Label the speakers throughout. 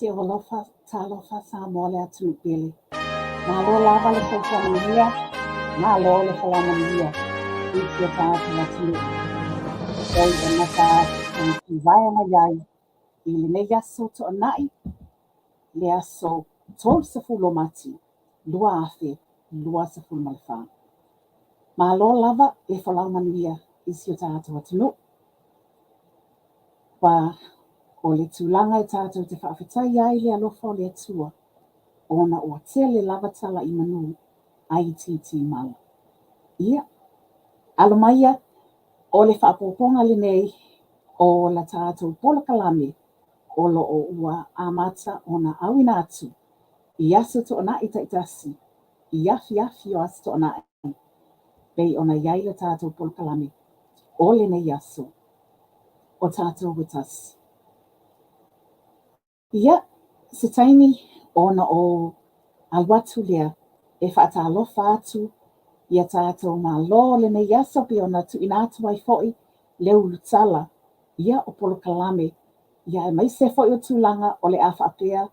Speaker 1: Si ou alofa, talofa Samoa le atunuu pele. Malo lava le soifua manuia, malo le folau manuia i si o tatou atunuu. Pei ona tatou tuvae mai ai i lenei aso Toonai, le aso 30 o Mati 2024. Malo lava le folau manuia i si o tatou atunuu. Aua o le tulaga e tatou te faafetai ai i le alofa o le Atua, ona ua tele lava tala i manu ae itiiti mala. Ia, alo maia, o le faaopoopoga lenei o la tatou polokalame o lo o ua amata ona auina atu i Aso Toonai taitasi, i afiafi o Aso Toonai, pei ona i ai le tatou polokalame o lenei aso o tatou e tasi. Ia, se taimi ona ou alu atu lea e faatalofa atu ia tatou Malo lenei aso pei ona tuuina atu ai foi le ulutala ia o polokalame ia aemaise foi o tulaga o le a faapea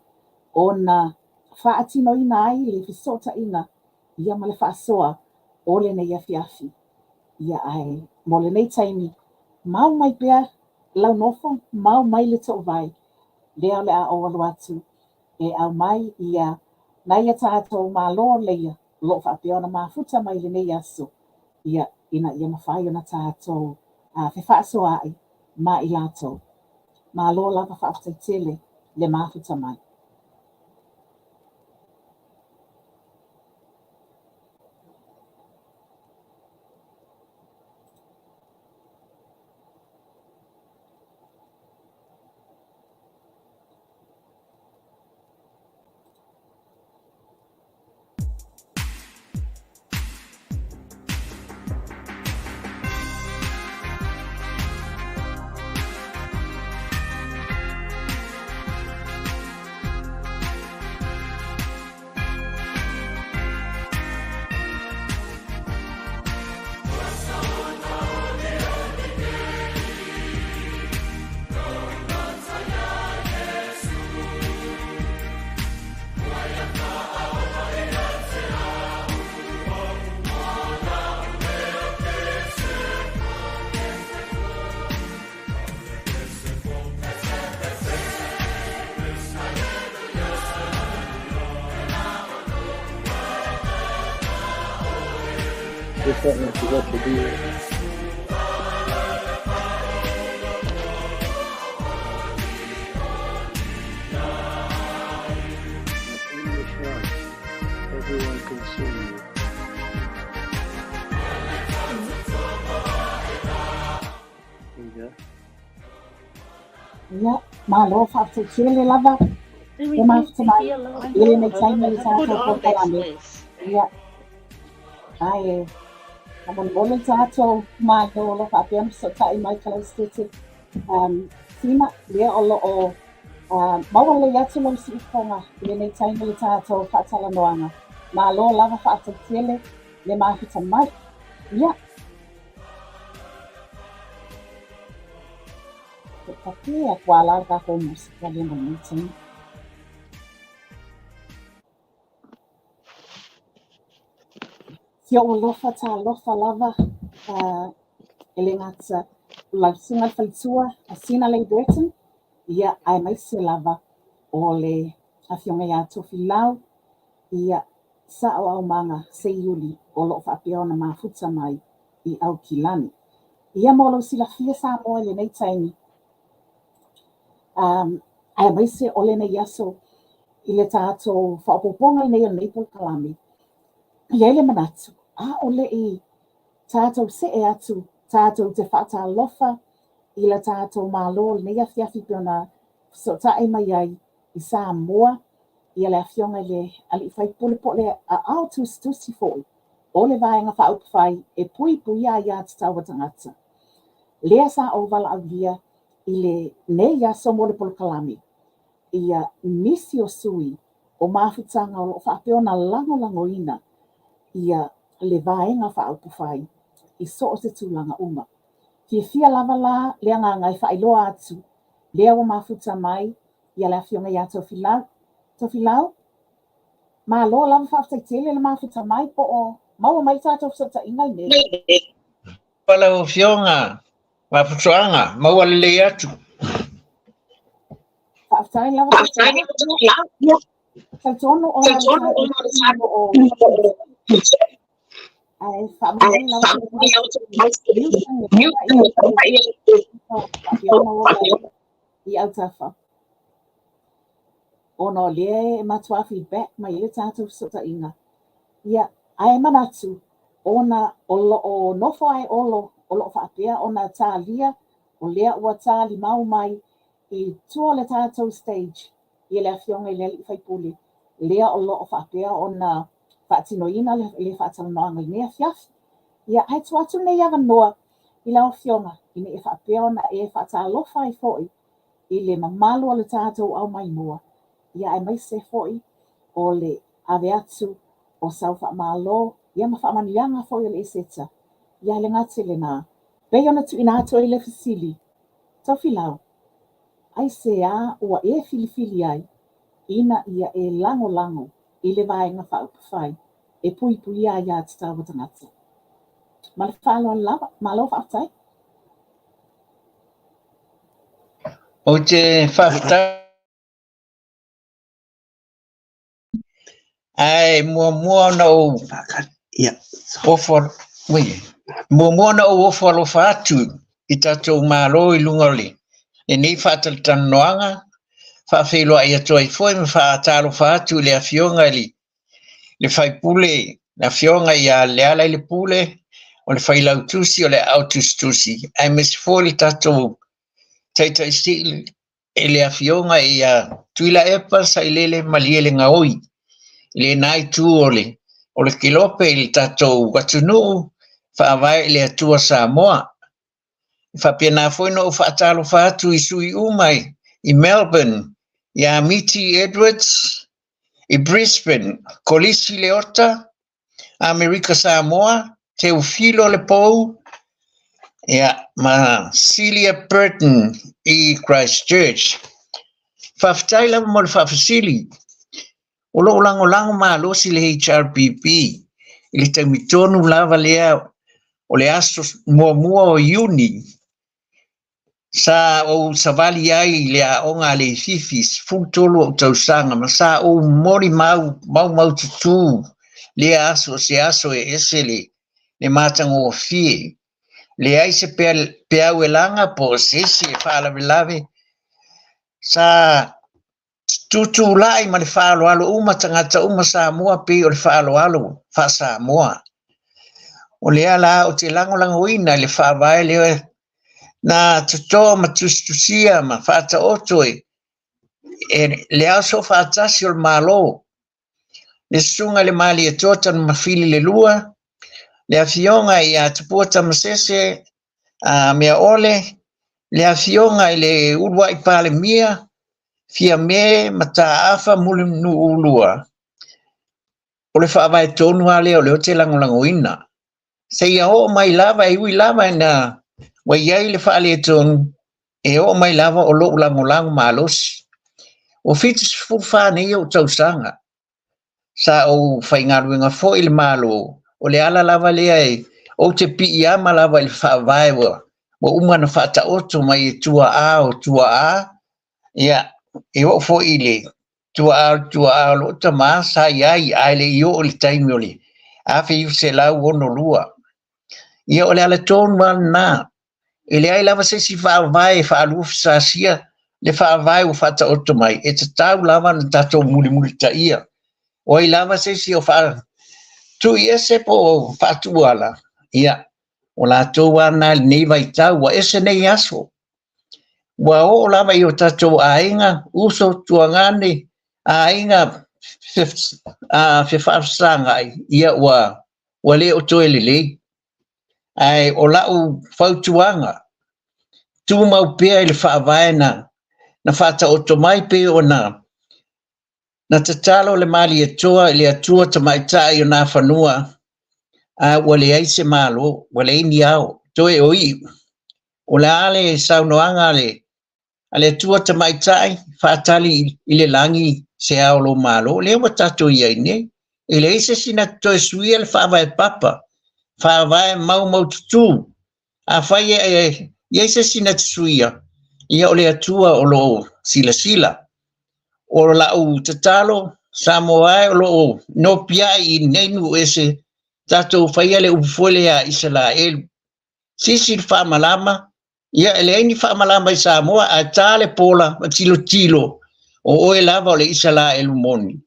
Speaker 1: ona faatinoina ai le fesootaiga ia ma le faasoa o lenei afiafi. Ia ae mo lenei taimi, mau mai pea lau nofo, mau mai le toovae, lea o le a ou alu atu e aumai ia nai a tatou Malo leia o lo o faapea ona mafuta mai i lenei aso, ia ina ia mafai ona tatou fefaasoaai ma i latou. Malo lava faafetai tele le mafuta mai.
Speaker 2: Just something I forgot to do. In the front, everyone can see you. There you go.
Speaker 1: Ia, malo faafetai tele lava le mafuta mai i lenei taimi i le
Speaker 3: Put
Speaker 1: tatou
Speaker 3: on this
Speaker 1: polokalame.
Speaker 3: list.
Speaker 1: Ia, ae faamolemole le tatou Malo o lo o faapea ona fesootai mai Kalausitete Sina, lea o lo o maua lelei atu lau siufofoga i lenei taimi i le tatou faatalanoaga. Malo lava faafetai tele le mafuta mai. Ia, Pape atu a la le tatou musika lea mo lenei taimi. Si ou alofa talofa lava e le gata o lau susuga i le faletua a Sina Lei Burton, ia aemaise lava o le afioga ia Tofilau, ia Sao Aumaga Seiuli o lo o faapea ona mafuta mai i Aukilani. Ia mo lou silafia Samoa i lenei taimi, aemaise o lenei aso i le tatou faaopoopoga lenei o lenei polokalame, e i ai le manatu, a o le i tatou see atu tatou te faatalofa i le tatou Malo i lenei afiafi pei ona fesootai mai ai i Samoa ia le Afioga i le Alii Faipule po o le Aao Tusitusi foi o le Vaega Faaupufai e Puipuia Aia Tatau a Tagata. Lea sa ou valaaulia i lenei aso mo le polokalame ia nisi o sui o mafutaga o lo o faapea ona lagolagoina ia le Vaega Faaupufai i so o se tulaga uma. Fiafia lava la le agaga e faailoa atu lea ua mafuta mai Ia le afioga ia Tofilau. Tofilau, malo lava faafetai tele le mafuta mai po o maua mai le tatou fesootaiga lenei.
Speaker 3: Lau Afioga Vaafusuaga, maua lelei atu.
Speaker 1: Faafetai lava Tofilau. Talitonu ona o ae faamalie lava i autafa. Ona o lea e matuā feedback mai ai le tatou fesootaiga. Ia, ae manatu, ona o lo o nofo ae Olo, o lo o faapea ona talia, o lea ua talimau mai i tua o le tatou stage ia le Afioga i le Alii Faipule, lea o lo o faapea ona faatinoina le faatalanoaga i lenei afiafi. Ia, ae tuu atu lenei avanoa i lau Afioga ina ia faapea ona e faatalofa ai foi i le mamalu o le tatou aumaimua, ia aemaise foi o le ave atu o sau faamalo ia ma faamanuiaga foi o le Eseta. Ia le gata i lena, pei ona tuuina atu ai le fesili, Tofilau, aisea ua e filifili ai ina ia e lagolago i le Vaega Faaupufai e puipuia aiatatau a tagata? Ma le faaaloalo lava, malo faafetai.
Speaker 3: Ou te faafetai ae muamua ona ou ofo muamua ona ou ofo alofa atu i tatou Malo i luga o lenei faatalatalanoaga, faafeiloai atu ai foi ma faatalofa atu i le Afioga i le sui usufono, le Afioga ia Lealailepule, o le Failautusi o le Aao Tusitusi, aemaise foi le tatou Taitaisili i le Afioga ia Tuilaepa Sailele Malielegaoi, i lena itu o le o le kelope i le tatou atunuu faavae i le Atua Samoa. E faapena foi ona ou faatalofa atu i sui uma i Melbourne, ia Miti Edwards, i Brisbane, Kolisi Leota, Amerika Samoa, Teofilo Lepou, ia, ma Celia Burton i Christchurch. Faafetai lava mo le faafesili. O lou lagolago malosi i le HRPP i le taimi tonu lava lea o le aso muamua o Iuni sa ou savali ai i le aoga a Leififi, 13 ou tausaga, ma sa ou molimau maumaututu lea aso o se aso e ese le, le matagofie. Leai se peau e laga po o se isi e faalavelave, sa tutulai ma le faaaloalo uma tagata uma Samoa pei o le faaaloalo faa-Samoa. O lea la ou te lagolagoina i le faavae lea na toto ma tusitusia ma faataoto e le Ao Soofaatasi o le Malo, le Susuga i le Malietoa Tanumafili le Lua, le Afioga ia Tupua Tamasese a Meaole, le Afioga i le Uluai Palemia, Fiame Mataafa Mulinu'ulua. O le faavae tonu lava lea o lea ou te lagolagoina. Seia oo mai lava, e ui lava ina ua i ai le faaletonu, e oo mai lava o lou lagolago malosi. Ua 74 nei ou tausaga, sa ou faigaluega foi i le Malo, o le ala lava lea e ou te piiama lava i le faavae ua uma ona faataoto mai e tuaa o tuaa, ia, e oo foi i le tuaa o le tuaa o loo tama sa i ai, ae le i oo i le taimi o le 1962. Ia, o le ala tonu lava lena. E leai lava se isi faavae e faaluafesasia le faavae ua faataoto mai, e tatau lava ona tatou mulimulitaia. O ai lava se isi o faatuiese po o faatuala, ia, o latou lava na i lenei vaitau, ua ese nei aso. Ua oo lava i o tatou aiga, uso, tuagane, aiga fefaafesagai, ia ua le o toe lelei. Ae o lau fautuaga, tumau pea i le faavae na faataoto mai pei ona na tatalo le Malietoa i le Atua Tamaitai o Nafanua, a ua leai se Malo, ua leai ni ao, toe o iu. O le a le saunoaga a le A le Atua Tamaitai, faatali i le lagi se ao o lou Malo, lea ua tatou i ai nei. E leai se isi na te toe suia le faavae papa, faavae maumaututu. Afai e i ai se isi na te suia, ia o le Atua o lo o silasila. O lau tatalo, Samoa e o lo o nopiai i lenei nuu ese, tatou faia le upu foi lea a Isaraelu, sisi le faamalama, ia e leai ni faamalama i Samoa, ae ta le pola ma tilotilo, o oe lava o le Isaraelu moni.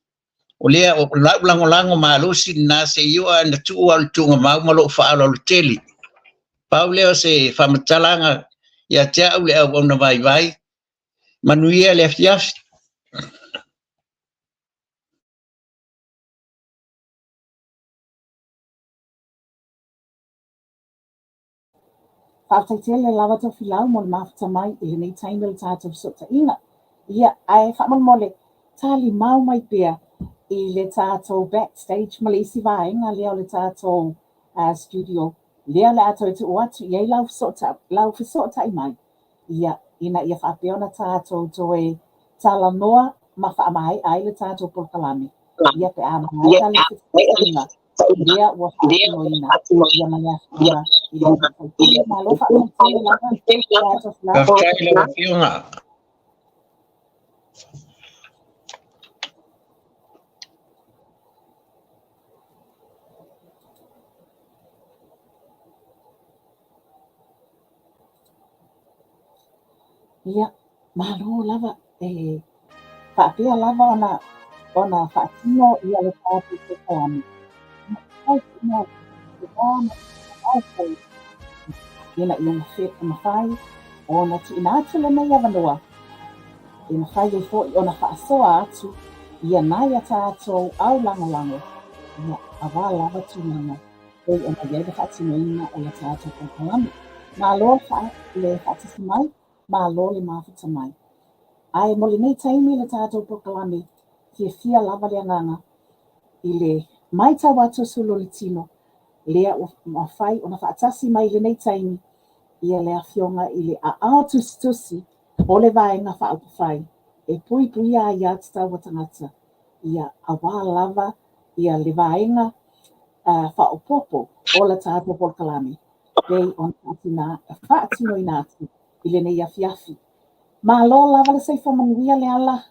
Speaker 3: O lea o lau lagolago malosi lena se i oo ina tuu au i le tuugamau ma lou faaaloalo tele. Pau lea o se faamatalaga ia te au le auauna vaivai. Manuia le afiafi.
Speaker 1: Faafetai tele lava Tofilau mo le mafuta mai i lenei taimi o le tatou fesootaiga. Ia, ae faamolemole, talimau mai pea i le tatou backstage ma le isi vaega lea o le tatou studio, lea o le a toe tuu atu i ai lau lau fesootai mai, ia, ina ia faapea ona tatou toe talanoa ma faamaea ai le tatou polokalame. Ia pe a maea le fesootaiga, lea ua faatinoina ia ma le afioga i le sui usufono. Malo faafetai tele lava
Speaker 3: Tofilau. Faafetai i lau Afioga.
Speaker 1: Ia, malo lava e faapea lava ona ona faatino ia le tatou polokalame. Ina ia mafai ona tuuina atu lenei avanoa e mafai ai foi ona faasoa atu ia nai a tatou au lagolago ia aua lava tulaga pei ona i ai le faatinoina o le tatou polokalame. Malo le faatasi mai, malo le mafuta mai. Ae mo lenei taimi le tatou polokalame, fiafia lava le agaga i le matau atu o sulu o le tino, lea ua mafai ona faatasi mai i lenei taimi ia le Afioga i le Aao Tusitusi o le Vaega Faaupufai e Puipuia Aia Tatau a Tagata, ia aua lava ia le vaega faaopoopo o le tatou polokalame pei ona faatinoina atu i lenei afiafi. Malo lava le soifua manuia Leala,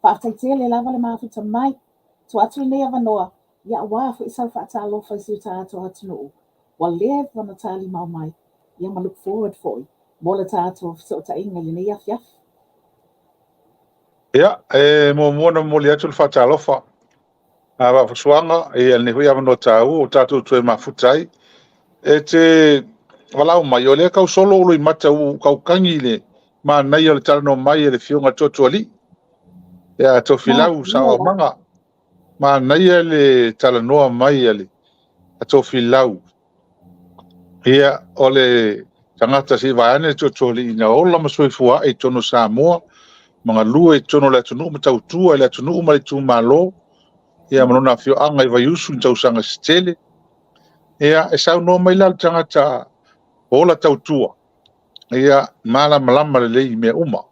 Speaker 1: faafetai tele lava le mafuta mai. Tuu atu lenei avanoa, ia aua foi sau faatalofa i si o tatou atunuu ua leva ona talimau mai, ia ma look forward foi mo le tatou fesootaiga i lenei afiafi.
Speaker 4: Ia, e muamua ona momoli atu le faatalofa a Vaafusuaga i lenei foi avanoa taua ua tatou toe mafuta ai. E te valaau mai, o lea tau solo ou loimata ua ou tautangi i le manaia o le talanoa mai a le Afioga i le Tootooalii, ia Tofilau Saoaomaga. Manaia le talanoa mai a le Tofilau. Ia, o le tagata se i vaeane le Tootooalii na ola ma soifua ae i totonu o Samoa, ma galue i totonu o le atunuu ma tautua i le atunuu ma le itumalo, ia ma lona afioaga i Vaiusu i tausaga se tele. Ia, e saunoa mai la le tagata ola tautua, ia, malamalama lelei i mea uma.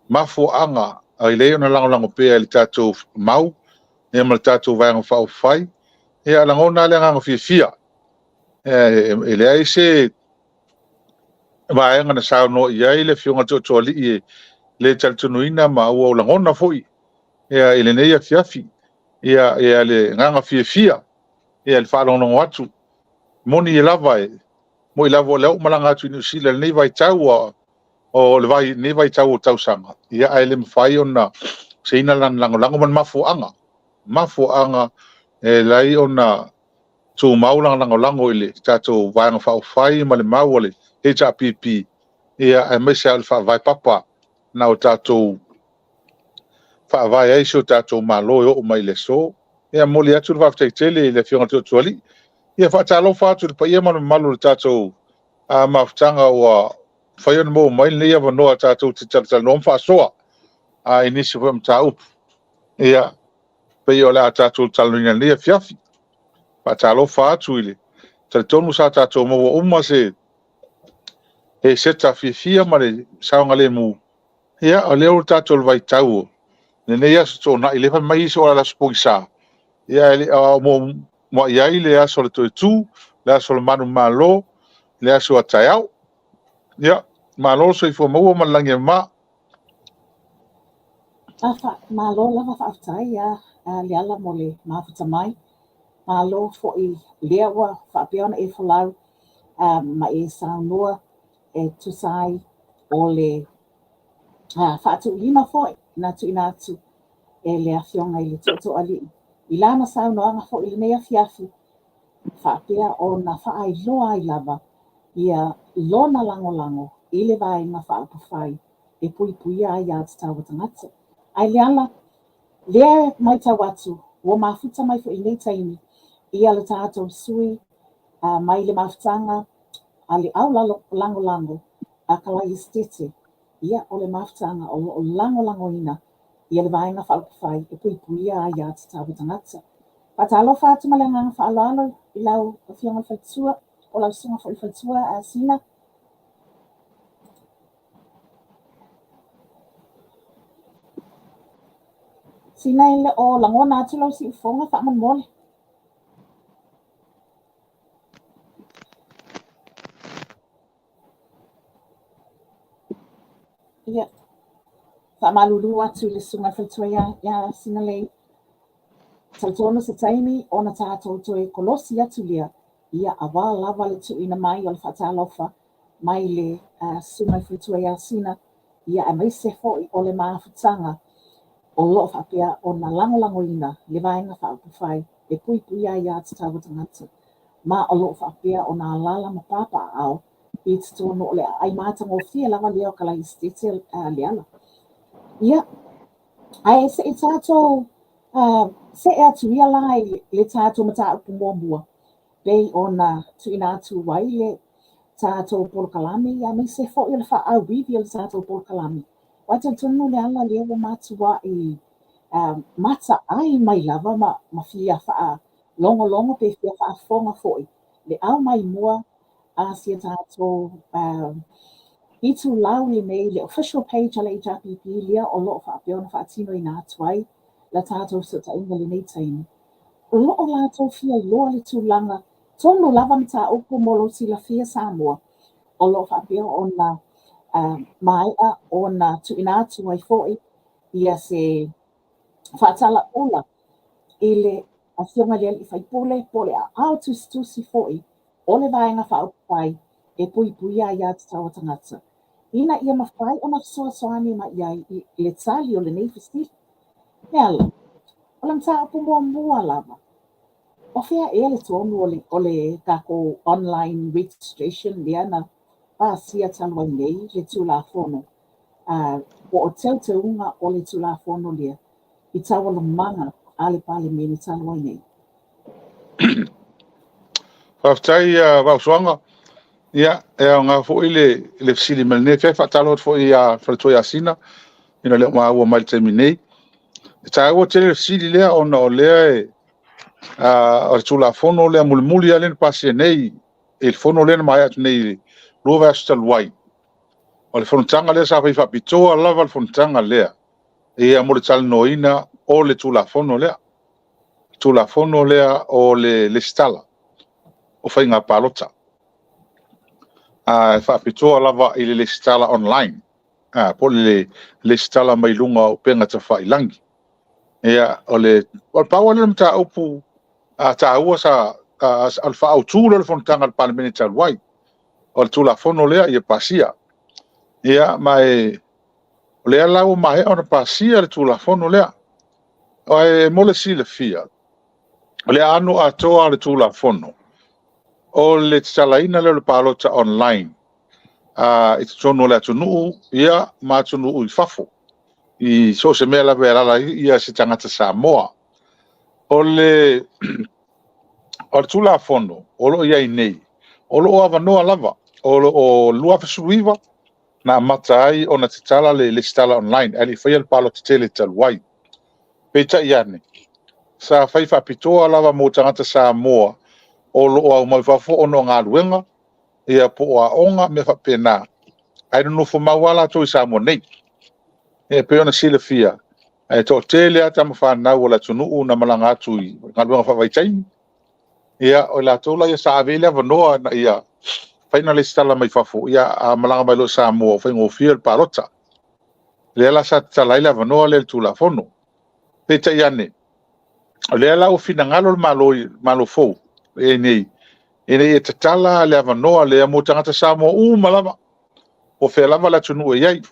Speaker 4: Mafuaaga e lelei ona lagolago pea i le tatou mau ia ma le tatou Vaega Faaupufai. Ia, e lagona lava le agaga fiafia, e leai se vaega na saunoa i ai le Afioga i le Tootooalii e le talitonuina ma ua ou lagona foi i lenei afiafi le agaga fiafia i le faalogologo atu. E moni lava, e moni lava o lea ua ou malaga atu i Niu Sila i lenei vaitau, o lenei vaitau o tausaga, ia ae le mafai ona seina lana lagolago ma le mafuaaga, mafuaaga e ala ai ona tumau lana lagolago i le tatou Vaega Faaupufai ma le mau a le HRPP, ia aemaise lava o le faavae papa na o tatou faavae ai si o tatou Malo e oo mai i le aso. Ia e momoli atu le faafetai tele i le Afioga i le Tootooalii. Ia faatalofa atu i le paia ma le mamalu o le tatou mafutaga ua mafai ona maua mai lenei avanoa tatou te talatalanoa ma faasoa i nisi foi o mataupu. Ia, pei o le a tatou talanoaina i lenei afiafi. Faatalofa atu i le talitonu sa tatou maua uma se heseta fiafia ma le saogalemu. Ia, o lea ua tatou i le vaitau o lenei aso Toonai, lea e fai mai isi o le aso pogisa, ia ae le o muai ai le aso o le toe tu, le aso o le manumalo, le aso a taeao. Ia, malo le soifua maua ma le lagi e mama.
Speaker 1: Malo lava faafetai ia Leala mo le mafuta mai. Malo foi lea ua faapea ona e folau ma e saunoa e tusa ai o le faatuulima foi na tuuina atu e le Afioga i le Tootooalii i lana saunoaga foi i lenei afiafi, faapea ona faailoa ai lava ia lona lagolago i le Vaega Faaupufai e puipuia ai aiatatau a tagata. Ae Leala, lea e matau atu ua mafuta mai foi i lenei taimi ia le tatou sui mai le mafutaga a le au lagolago a Kalaia Sitete, ia o le mafutaga o lo o lagolagoina ia le Vaega Faaupufai e puipuia ai aiatatau a tagata. Faatalofa atu ma le agaga faaaloalo i lau Afioga i le Faletua, po o lau Susuga foi i le Faletua, Sina. Sina e le o lagona atu lau siufofoga faamolemole. Ia, faamalulu atu i le Susuga i le Faletua ia Sinalei. Talitonu se taimi ona tatou toe kolosi atu lea, ia aua lava le tuuina mai o le faatalofa mai le Susuga i le Faletua ia Sina, ia aemaise foi o le mafutaga o lo o faapea ona lagolagoina le Vaega Faaupufai e puipuia aiatatau a tagata, ma o lo o faapea ona alaala ma papaaao i totonu o le aai matagofie lava lea o Kalaia Sitete Leala. Ia, ae se i tatou see atu ia la i le tatou mataupu muamua, pei ona tuuina atu ai le tatou polokalame, aemaise foi o le faaauivi o le tatou polokalame. Aua e talitonu Leala lea ua matuai mataai mai lava ma fia faalogologo pe fia faafofoga foi le au mai mua a si a tatou itulau lenei, le official page a le HRPP lea o lo o faapea ona faatinoina atu ai la tatou fesootaiga i lenei taimi. O lo o latou fia iloa le tulaga tonu lava mataupu mo lou silafia Samoa, o lo o faapea ona maea ona tuuina atu ai foi ia se faatalaula i le Afioga i le Alii Faipule po o le aao tusitusi foi o le Vaega Faaupufai e puipuia aiatatau a tagata, ina ia mafai ona fesoasoani mai i ai i le tali o lenei fesili. Leala, o le mataupu muamua lava, o fea ea le tonu o le tatou online registration lea na pasia talu ai nei le Tulafono, po o teuteuga o le Tulafono lea i taualumaga a le Palemene talu ai nei?
Speaker 4: Faafetai Vaafusuaga. Ia, e aoga foi le fesili mai lenei afiafi. Faatalofa atu foi ia Faletua ia Sina, ina o le maua mai i le taimi nei. E taua tele le fesili lea ona o lea e, o le Tulafono lea mulimuli lava lea na pasia nei i le Fono lea na maea atu nei i le 2 vaiaso talu ai. O le fonotaga lea sa fai faapitoa lava le fonotaga lea ia mo le talanoaina o le Tulafono lea. Tulafono lea o le lesitala o faiga palota. E faapitoa lava i le lesitala online, po o le lesitala mai luga o upega tafailagi. Ia, o le pau lava lea o le mataupu taua sa, o le faaautu lea o le fonotaga a le Palemene talu ai, o le Tulafono lea ia pasia. Ia, ma o lea la ua maea ona pasia le Tulafono lea. Ae mo le silafia, o le aano atoa o le Tulafono, o le tatalaina lea o le palota online i totonu o le atunuu ma atunuu i fafo, i so o se mea lava e alaala ai se tagata Samoa. O le Tulafono o lo o i ai nei, o lo o avanoa lava. O le 2019 na amata ai ona tatala le lesitala online, ae le i faia le palota tele talu ai. Peitai ane, sa fai faapitoa lava mo tagata Samoa o lo o aumai fafo ona o galuega, ia po o aoga, mea faapena, ae nonofo mau lava latou i Samoa nei. E pei ona silafia, e toatele lava tama fanau a le atunuu na malaga atu i galuega faavaitaimi. Ia, o i latou la ia sa ave i ai le avanoa ina ia mafai ona resitala mai fafo, ia a malaga mai loa i Samoa ua faigofie le palota. Lea la sa tatala ai le avanoa lea i le Tulafono. Peitai ane, o lea la ua finagalo le Malo fou o i ai nei, ina ia tatala le avanoa lea mo tagata Samoa uma lava, po o fea lava le atunuu e i ai,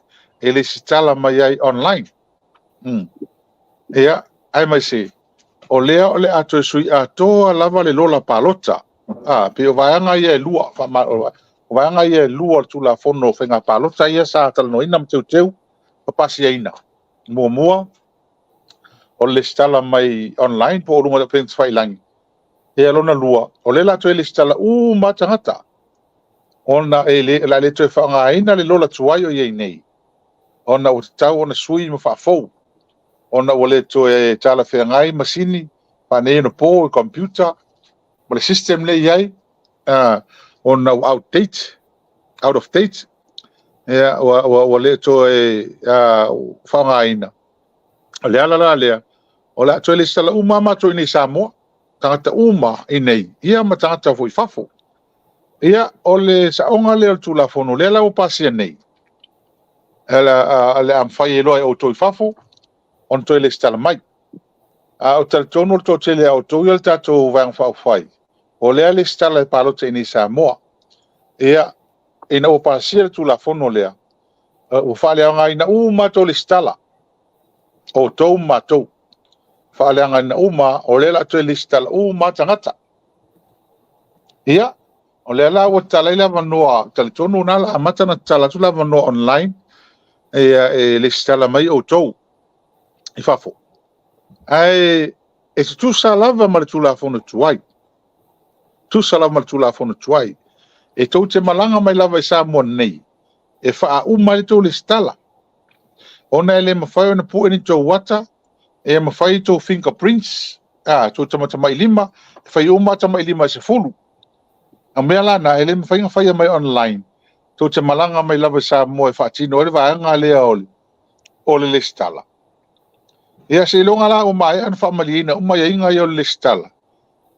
Speaker 4: e resitala mai ai online. Ia, aemaise o lea o le a toe sui atoa lava le lola palota. E pei o vaega ia e 2, o vaega ia e 2 o le Tulafono o Faiga Palota ia sa talanoaina ma teuteu ma pasiaina. Muamua, o le resitala mai online po o luga o upega tafailagi. Ia lona lua, o lea o le a toe resitala uma lava tagata, ona o le a le toe faaaogaina le lola tuai o i ai nei, ona ua tatau ona sui ma faafou, ona ua le toe talafeagai masini faaneionapo i computer ma le system lea e i ai, ona ua outdate, out of date, ua le toe faaaogaina. O le ala la lea, o le a toe resitala uma lava matou i inei i Samoa, tagata uma i inei, ia ma tagata foi i fafo. Ia, o le saoga lea o le Tulafono lea la ua pasia nei, o le a mafai ai loa e outou i fafo ona toe resitala mai. Ae ou te talitonu o le toatele o outou ia o le tatou Vaega Faaupufai, o lea e resitala e palota i inei i Samoa. Ia, ina ua pasia le Tulafono lea, ua faaleaogaina uma lava tou resitala, o outou ma matou, faaleaogaina uma lava, o lea o le a toe resitala uma lava tagata. Ia, o lea la ua tatala ai le avanoa, ou te talitonu o lena o le a amata ona tatala atu le avanoa online e resitala mai ai outou i fafo. Ae e tutusa lava ma le Tulafono tuai, tutusa lava ma le Tulafono tuai. E tou te malaga mai lava i Samoa nei e faauma ai le tou resitala, ona e le mafai ona pue ni tou ata ma fai ni tou fingerprints, tou tamatamailima, e fai uma lava tamatamailima e 10. O mea la na, e le mafai ona faia mai online, tou te malaga mai lava i Samoa e faatino ai le vaega lea o le resitala. Ia seiloga la ua maea ona faamalieina uma aiaiga ia o le resitala,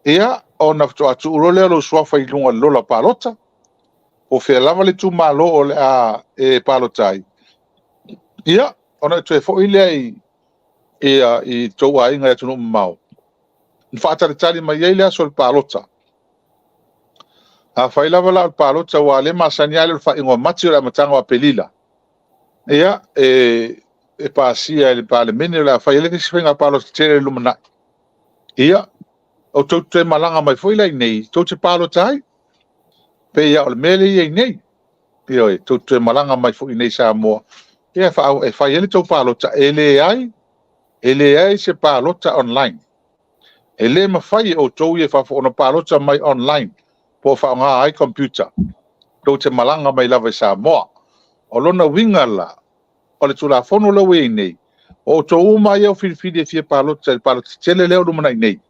Speaker 4: ia ona faatoa tuu loa lea o lou suafa i luga o le lola palota, po o fea lava le itumalo o le a e palota ai, ia, ona e toe foi lea i tou aiga i atunuu mamao, ma faatalitali mai ai le aso o le palota. Afai lava la o le palota aua o lea e masani lava o le faaiuga o Mati o le amataga o Aperila, ia, e pasia e le Palemene o le a fai ai le isi faiga palota tele i le lumanai, ia, tou te toe malaga mai foi la iinei tou te palota ai. E pei lava o le mea lea e i ai nei. Ioe, tou te toe malaga mai foi iinei i Samoa e fai ai le tou palota. E leai se palota online. E le mafai e outou ia i fafo ona palota mai online po o faaaoga ai computer, tou te malaga mai lava i Samoa. O lona uiga la, o le Tulafono lea ua i ai nei, o outou uma lava ia ua filifili e fia palota i le palota tele lea o lumanai nei,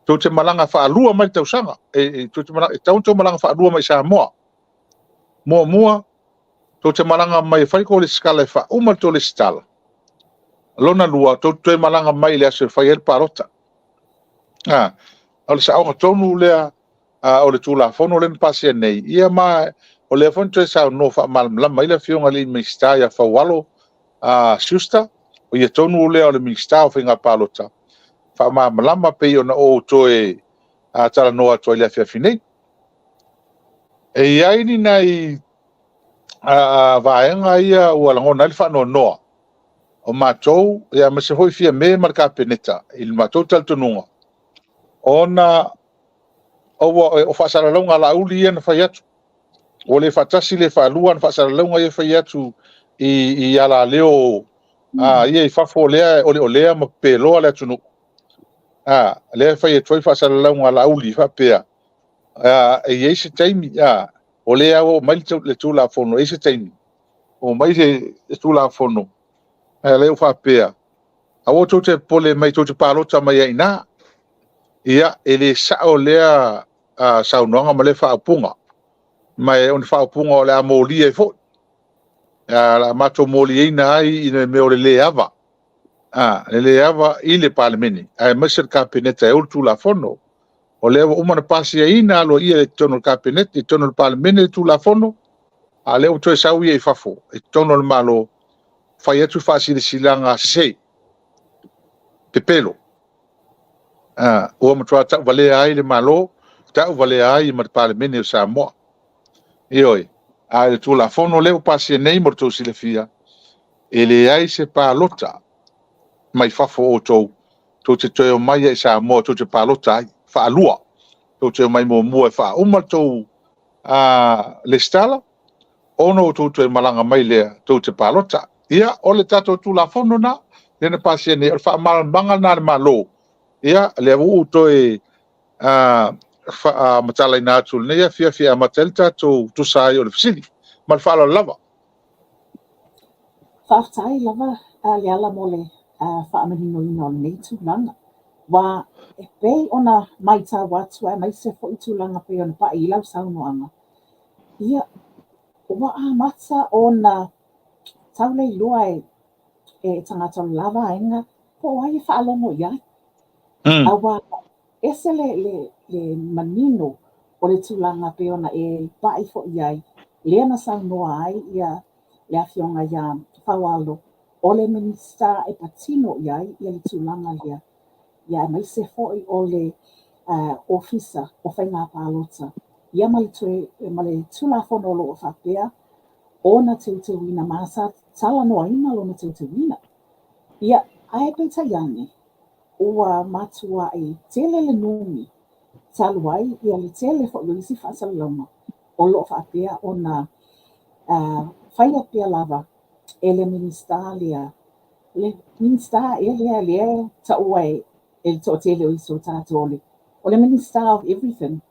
Speaker 4: tou te malaga faalua mai i le tausaga. E tatau ona outou malaga faalua mai i Samoa. Muamua, tou te malaga mai e fai le tou resitala e faauma le tou resitala. Lona lua, tou te toe malaga mai i le aso e fai ai le palota. O le saoga tonu lea o le Tulafono lea na pasia nei, ia ma o lea foi na toe saunoa faamalamalama ai le Afioga i le Minisita ia Faualo Schuster, o ia tonu lea o le Minisita o Faiga Palota, faamalamalama pei ona ou toe talanoa atu ai i le afiafi nei. E i ai ni nai vaega ia ua lagona ai le faanoanoa o matou, aemaise foi Fiame ma le Kapeneta i le matou talitonuga, ona o faasalalauga a Laauli ia na fai atu, ua le faatasi le faalua ona faasalalauga ia e fai atu i alaleo ia i fafo lea e oleolea ma pepeloa le atunuu, lea e fai atu ai faasalalauga a Laauli e faapea, e i ai se taimi, o lea lava ua aumai le Tulafono, e i ai se taimi omai le Tulafono, a o lea ua faapea, aua tou te popole mai tou te palota mai ai i ina. Ia, e le sao lea saunoaga ma lea faaupuga. Ma o ni faaupuga o le a molia ai foi. O le a matou moliaina ai i le mea o le le ava, le le ava i le Palemene, aemaise le Kapeneta e ou le Tulafono. O lea ua uma ona pasiaina aloaia i totonu o le Kapeneta, i totonu o le Palemene le Tulafono, a o lea ua toe sau ia i fafo i totonu o le Malo, fai atu faasilasilaga sese, pepelo. Ua matua tauvalea ai le Malo, tauvalea ai ma le Palemene o Samoa. Ioe. A o le Tulafono lea ua pasia nei mo le tou silafia, e leai se palota mai fafo o outou tou te toe omai ai i Samoa tou te palota ai faalua. Tou te omai muamua e faauma le tou resitala, ona outou toe malaga mai lea tou te palota. Ia, o le tatou Tulafono lena lea na pasia nei, o le faamalamalamaga lena a le Malo. Ia, lea ua ou toe faamatalaina atu i lenei afiafi e amata ai le tatou tusa ai o le fesili. Ma le faaaloalo lava.
Speaker 1: Faafetai lava Leala mo le faamaninoina o lenei tulaga. Aua e pei ona matau atu aemaise foi tulaga pei ona pai i lau saunoaga, ia, ua amata ona tauleiloa e tagata o le la vaega po o ai e faalogo i ai. Aua ese le manino o le tulaga pei ona e pai foi i ai, lea na saunoa ai le afioga ia Faualo, o le Minisita e patino i ai le tulaga lea, ia aemaise foi o le Ofisa o Faiga Palota, ia ma le Tulafono o lo o faapea ona teuteuina ma sa talanoaina lona teuteuina. Ia, ae peitai ane, ua matuai tele le numi talu ai ia le tele foi o isi faasalalauga o lo o faapea ona faia pea lava e le Minisita lea, le Minisita ea lea lea e taua e le toatele o isi o tatou o le Minister of Everything.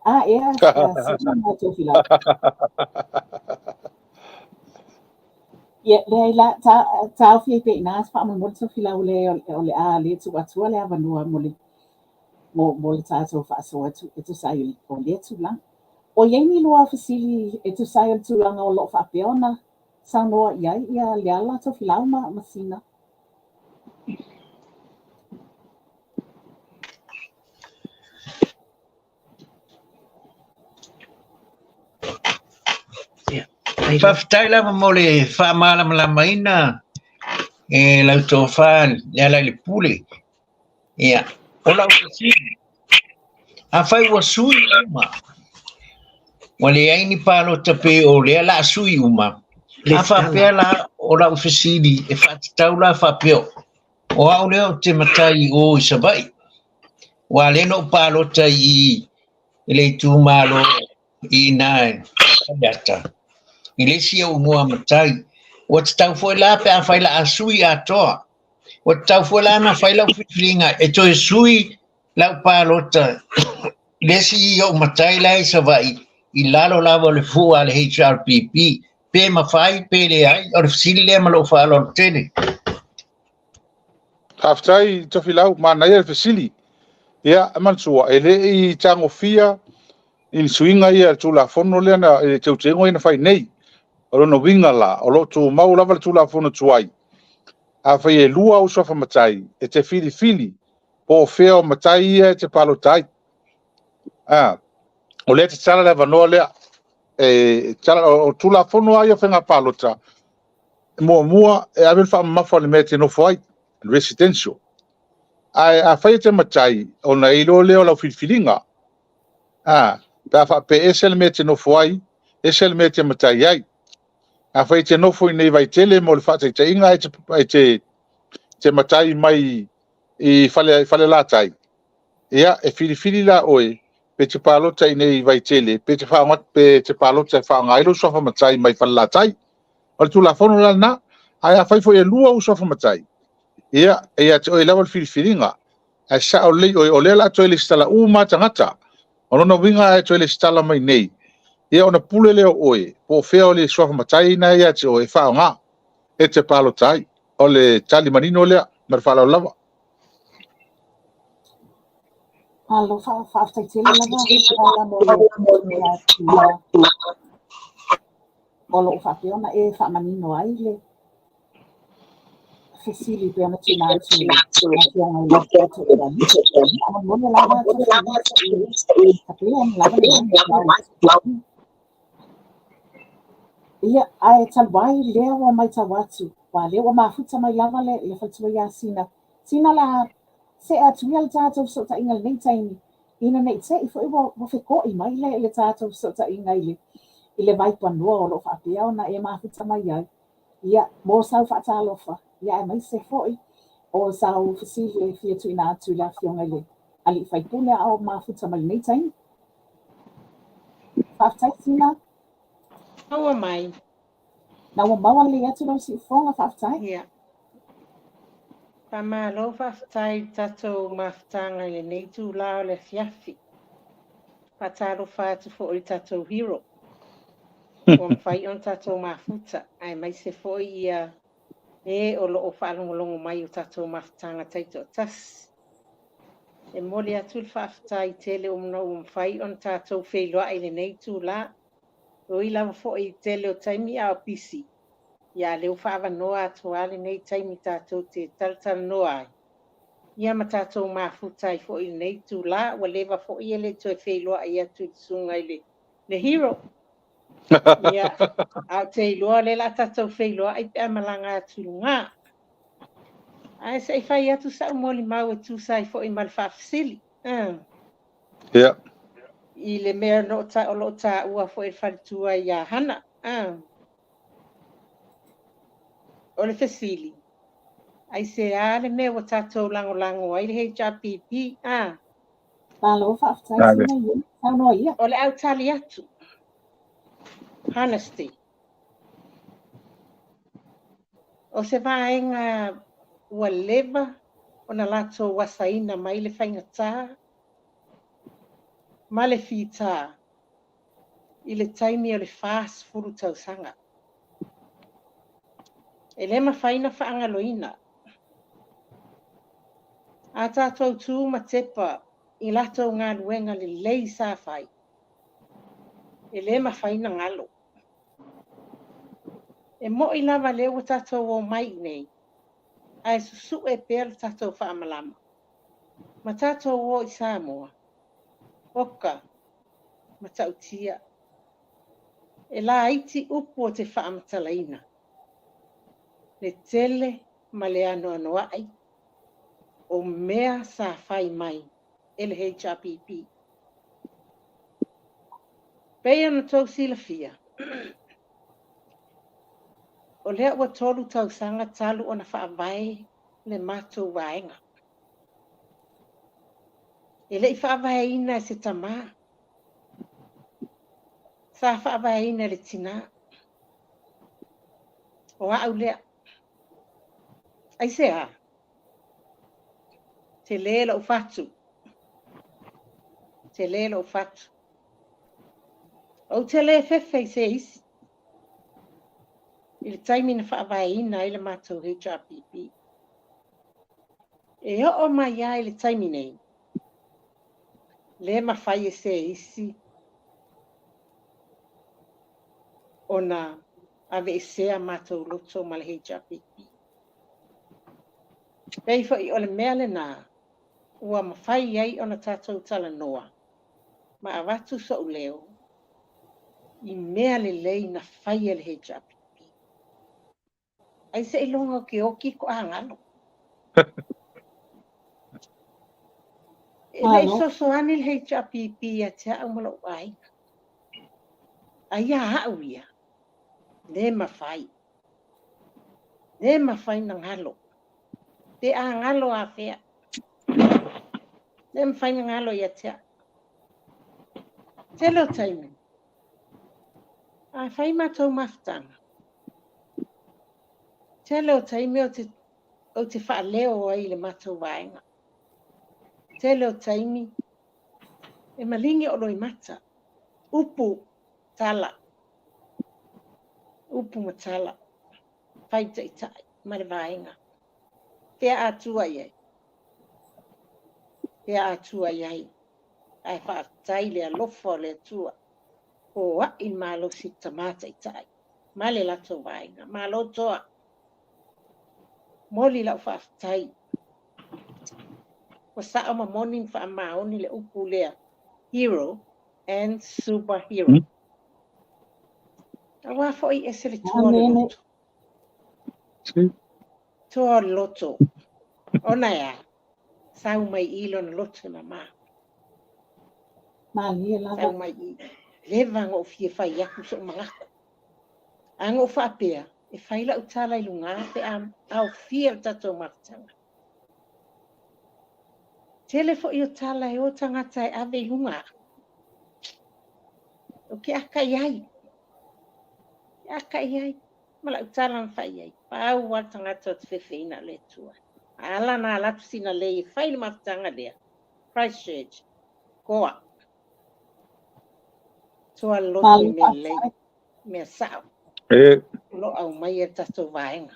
Speaker 1: A ea sina ma Tofilau. Ia, leai la, taofi ai pea i ina faamolemole Tofilau le o le a le tuu atua le avanoa mo le mo le tatou faasoa e tusa ai o lea tulaga. O i ai ni lua fesili e tusa ai o le tulaga o lo o faapea ona saunoa i ai ia Leala, Tofilau ma Sina?
Speaker 3: Faafetai lava mo le faamalamalamaina e lau tofa Lealailepule. Ia, o lau fesili, afai ua sui uma, ua leai ni palota pe o lea la a sui uma, a faapea la o lau fesili e faatatau la faapea, o au lea ou te matai i o i Savaii, aua lea na ou palota i i le itumalo i ina i Faleata, i le isi ou igoa matai, ua tatau foi la pe afai la a sui atoa, ua tatau foi la ona fai lau filifiliga e toe sui lau palota i le isi ou matai la i Savaii i lalo lava o le fua a le HRPP, pe mafai pe leai, o le fesili lea ma lou faaaloalo tele.
Speaker 4: Faafetai Tofilau, manaia le fesili. Ia, e manatua, e le i tagofia i suiga ia i le Tulafono lea na, i le teuteuga ia na fai nei. O lona uiga la, o lo o tumau lava le Tulafono tuai. Afai e lua ou suafa matai, e te filifili po o fea o matai ia e te palota ai. A, o lea e tatala le avanoa lea. E tatala, o Tulafono lava ia o faiga palota, muamua e ave le faamamafa i le mea e te nofo ai, residential. Ae afai e te matai, ona e iloa lea o lau filifiliga. A, pe a faapea e ese le mea e te nofo ai, ese le mea e te matai ai. Afai e te nofo i inei i Vaitele mo le faataitaiga, e te matai mai i Falelatai, ia, e filifili la oe pe te palota i inei i Vaitele, pe te palota e faaaoga ai lou suafa matai mai Falelatai. O le Tulafono la lena. Ae afai foi e lua ou suafa matai, ia, e ia te oe lava le filifiliga. Ae sao lelei oe, o lea o le a toe resitala uma lava tagata. O lona uiga a e toe resitala mai nei, ia ona pule lea o oe, po o fea o le suafa matai lena e ia te oe e faaaoga e te palota ai. O le tali manino lea. Ma le faaaloalo lava.
Speaker 1: Malo, faafetai tele lava Leala mo le tulaga. O lo o faapea ona e faamanino ai le fesili pei ona tuuina atu i le Afioga i le Toeaina. Faamolemole lava Tofiga se i tapea ona lava le mai lau Ia, ae talu ai lea ua matau atu, aua lea ua mafuta mai lava le le faletua ia Sina. Sina o le a see atu ia le tatou fesootaiga i lenei taimi, ina ne i te i foi ua ua feko'i mai le le tatou fesootaiga i le i le vaipanoa o lo o faapea ona e mafuta mai ai. Ia, mo sau faatalofa, ia aemaise foi o sau fesili e fia tuuina atu i le Afioga i le Alii Faipule a o mafuta mai lenei taimi. Faafetai Sina.
Speaker 5: Maua mai.
Speaker 1: Na ua maua lelei atu lau siufofoga, faafetai.
Speaker 5: Ia. Faamalo faafetai i le tatou mafutaga i lenei itula o le afiafi. Faatalofa atu foi i le tatou hero ua mafai ona tatou mafuta aemaise foi ia e o lo o faalogologo mai i o tatou mafutaga taitoatasi. E momoli atu le faafetai tele ona ua mafai ona tatou feiloai i lenei itula. E ui lava foi i le tele o taimi a o pisi, ia a o lea ua faaavanoa atu lava lenei taimi tatou te talatalanoa ai, ia ma tatou mafuta ai foi i lenei itula. Ua leva foi e le toe feiloai atu i le susuga i le le hero. Ia, ae ou te iloa o lea o le a tatou feiloai pe a malaga atu i luga. Ae se i fai atu sau molimau e tusa ai foi ma le faafesili.
Speaker 4: Ia.
Speaker 5: I le mea o lo o taua foi e le faletua ia Hana. O le fesili, aisea le mea ua tatou lagolago ai le HRPP?
Speaker 1: Malo faafetai Sina ia. Saunoa ia.
Speaker 5: O le au tali atu. Honesty. O se vaega ua leva ona latou asaina mai le faigata ma le fita i le taimi o le 40 tausaga. E le mafai ona faagaloina. A tatou tu ma tepa i latou galuega lelei sa fai, e le mafai ona galo. E mo'i lava lea ua tatou omai i inei, ae susu'e pea le tatou faamalama ma tatou o i Samoa, oka, matautia. E laiti upu o te faamatalaina le tele ma le anoanoai o mea sa fai mai e le HRPP. Pei ona tou silafia, o lea ua tolu tausaga talu ona faavae le matou vaega. E le i faavaeina e se tamā, sa faavaeina e le tinā. O au lea. Aisea? Tele lou fatu. Tele lou fatu. Ou te le fefe i se isi i le taimi na faavaeina ai le matou HRPP. E oo mai lava i le taimi nei, le mafai e se isi ona aveesea matou loto ma le HRPP. Pei foi o le mea lena ua mafai ai ona tatou talanoa ma avatu so'u leo i mea lelei na fai e le HRPP. Ai seiloga ou te oti toagalo. E le i fesoasoani le HRPP ia te au ma lo'u aiga. A ia au ia, le mafai. Le mafai na galo. Pe a galo afea. Le mafai na galo ia te au. Tele o taimi. A fai matou mafutaga. Tele o taimi ou te, ou te faaleo ai i le matou vaega. Tele o taimi e maligi o loimata. Upu, tala. Upu ma tala. Fai taitai ma le vaega. Fea a tua i ai? Fea a tua i ai? Ae faafetai i le alofa o le Atua. Foai le malosi i le Tama Taitai. ma le latou vaega. Malo toa. Moli lau faafetai. Ua sao ma moni ma faamaoni le upu lea, hero and superhero. Aua foi ese le toa o le loto. Toa o le loto. Ona e a? Sau mai i lona loto e mamā.
Speaker 1: Malie lava.
Speaker 5: Sau mai i. Leva na ou fia fai atu so'u manatu. A na ou faapea, e fai lau tala i luga pe a aofia le tatou mafutaga. Tele foi o tala e o tagata e ave i luga. Ou te aka i ai. Te aka i ai. Ma lau tala na fai ai. Pau lava le tagata o te fefeina o le Atua. A ala na alu atu sina lei e fai le mafutaga lea. Christchurch. Toa. Toa le loto i mea lelei. Mea sao.
Speaker 4: E.
Speaker 5: O lo o aumaia le tatou vaega.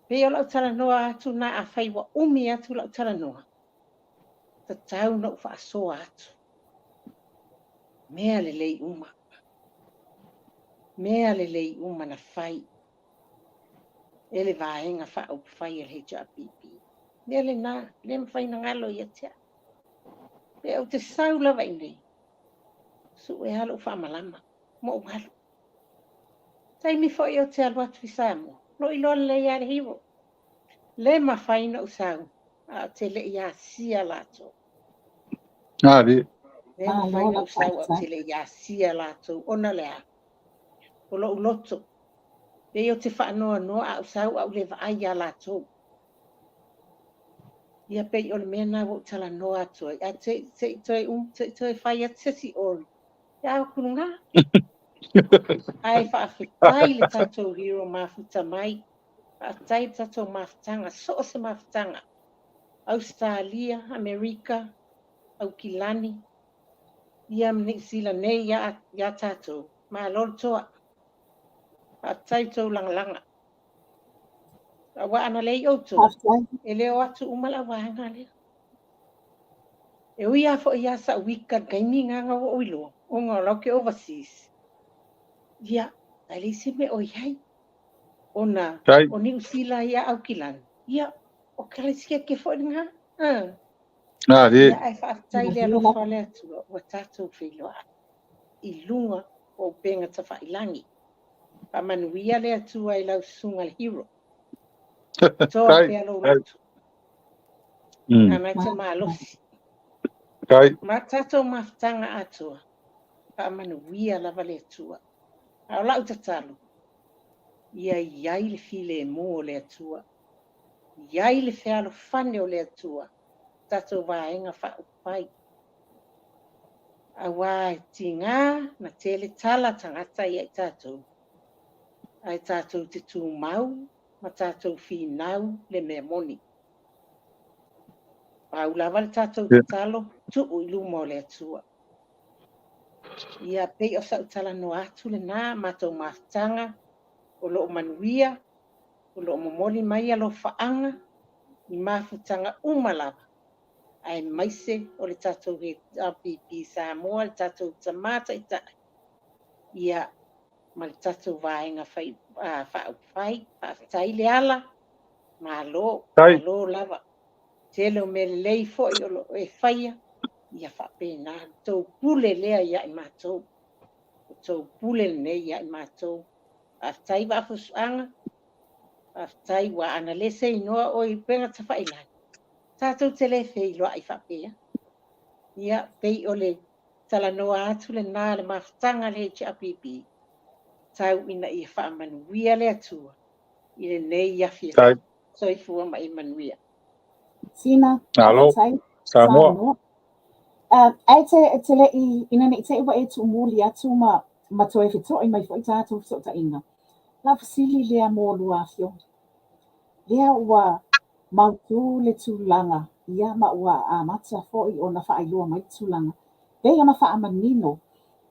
Speaker 5: Pei o lau talanoa atu na afai ua umi atu lau talanoa, tatau na ou faasoa atu. Mea lelei uma. Mea lelei uma na fai e le Vaega Faaupufai a le HRPP. Mea lena, le mafai na galo ia te au. Pe ou te sau lava i inei, sue lava lou faamalama ma ou alu. Taimi foi ou te alu atu i Samoa, lo iloa lelei lava le hero. Le mafai na ou sau, a ou te le i asia latou.
Speaker 4: Ali.
Speaker 5: Le mafai na ou sau, a ou te le i asia latou, ona le a? O lou loto, pei ou te faanoanoa a ou sau a ou le vaai iā latou. Ia pei o le mea lena ua ou talanoa atu ai, ae se i se i toe um, se i toe fai atu se isi ori, ia au ku luga. Ae faafetai le tatou hero mafuta mai, faafetai le tatou mafutaga, so o se mafutaga, Ausetalia, Amerika, Aukilani, ia ma Niu Sila nei ia, ia tatou. Malo le toa. Faafetai tou lagalaga. Aua ana leai outou, e le o atu uma lau vaega lea. E ui lava foi ia sa'u ika i le taimi lena na ua ou iloa, ona o la ou te overseas, ia, ae leai se mea o i ai. Ona o Niu Sila ia Aukilani, ia, o Karaisieke foi lena. Ia, ae faafetai i le alofa o le Atua ua tatou feiloai i luga o upega tafailagi. Faamanuia le Atua i lau susuga le hero. Toa pea lou loto. Nana e te malosi. Ma tatou mafutaga atoa, faamanuia lava le Atua. A o lau tatalo, ia i ai le filemu o le Atua, i ai le fealofani o le Atua, tatou vaega faaupufai. Aua e tiga na tele tala tagata ia i tatou, ae tatou te tumau ma tatou finau le mea moni. Pau lava le tatou tatalo, tuu i luma o le Atua. Ia pei o sa'u talanoa atu lena, matou mafutaga o lo o manuia, o lo o momoli mai alofaaga i mafutaga uma lava, aemaise o le tatou HRPP Samoa, le tatou Tama Taitai, ia ma le tatou Vaega Faaupufai. Faafetai le ala, malo, malo lava. Tele o mea lelei foi o lo o e faia, ia faapena le tou pule lea ia i matou. O tou pule lenei ia i matou. Faafetai Vaafusuaga, faafetai ua ana le seinoa oe i upega tafailagi, tatou te le feiloai faapea. Ia, pei o le talanoa atu lena le mafutaga a le HRPP, tau ina ia faamanuia le Atua i lenei afiafi. Soifua ma ia manuia.
Speaker 1: Sina,
Speaker 4: Malo.
Speaker 1: faafetai.
Speaker 4: Samoa.
Speaker 1: Samoa. Ae te, te le i, ina ne i te i ua e tuumuli atu ma, ma toe feto'i mai foi tatou fesootaiga. Lau fesili lea mo lua afioga. Lea ua mautu le tulaga, ia ma ua amata foi ona faailoa mai le tulaga, pei ona faamanino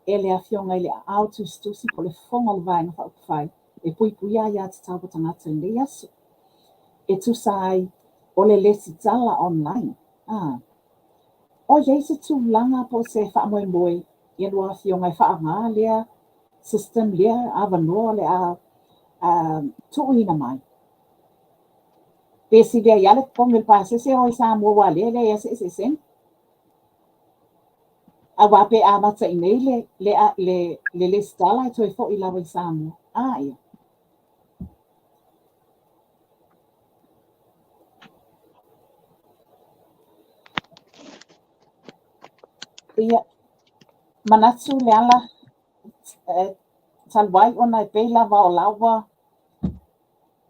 Speaker 1: e le Afioga i le Aao Tusitusi po o le Fofoga o le Vaega Faaupufai e puipuia aiatatau a tagata i lenei aso, e tusa ai o le lesitala online. A o i ai se tulaga po o se faamoemoe ia lua afioga e faaaoga lea system lea avanoa o le a tuuina mai. Pe silia ai lava le totogi o le pasese e o i Samoa aua o lea e leai lava se eseesega. Aua pe amata i inei le, le, le, le lesitala e toe foi lava i Samoa. A ia. Ia, manatu Leala, talu ai ona e pei lava o la ua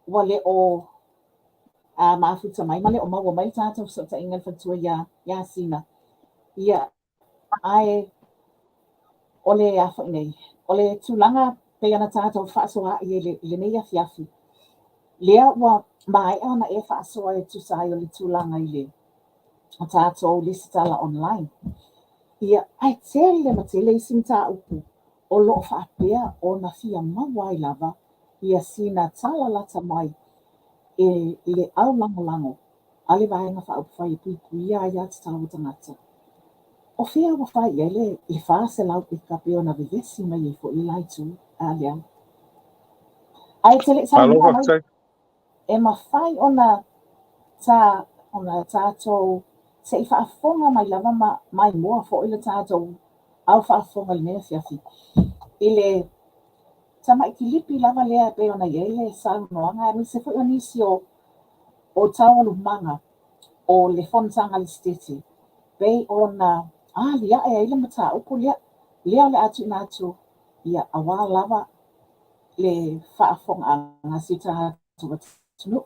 Speaker 1: ua le o mafuta mai ma le o maua mai le tatou fesootaiga i le faletua ia ia Sina. Ia, ae o le a foi nei, o le tulaga pei ona tatou fefaasoaai ai i lenei afiafi, lea ua maea ona e faasoa e tusa ai o le tulaga i le tatou lesitala online. Ia, ae tele ma tele isi mataupu o lo o faapea ona fia maua ai lava ia sina tala lata mai e le au lagolago a le Vaega Faaupufai e Puipuia Aia Tatau a Tagata. O fea ua fai i ai le 400 eka pei ona vevesi mai ai foi le la itu a Leala? Ae e te le i saunoa mai e mafai ona ta ona tatou se i faafofoga mai lava ma maimoa foi le tatou au faafofoga i lenei afiafi i le tamai kilipi lava lea e pei ona i ai le saunoaga aemaise foi o nisi o o taualumaga o le fonotaga a le Setete pei ona aliae ai le mataupu lea, lea o le a tuuina atu ia aua lava le faafofogaaga a si o tatou atunuu.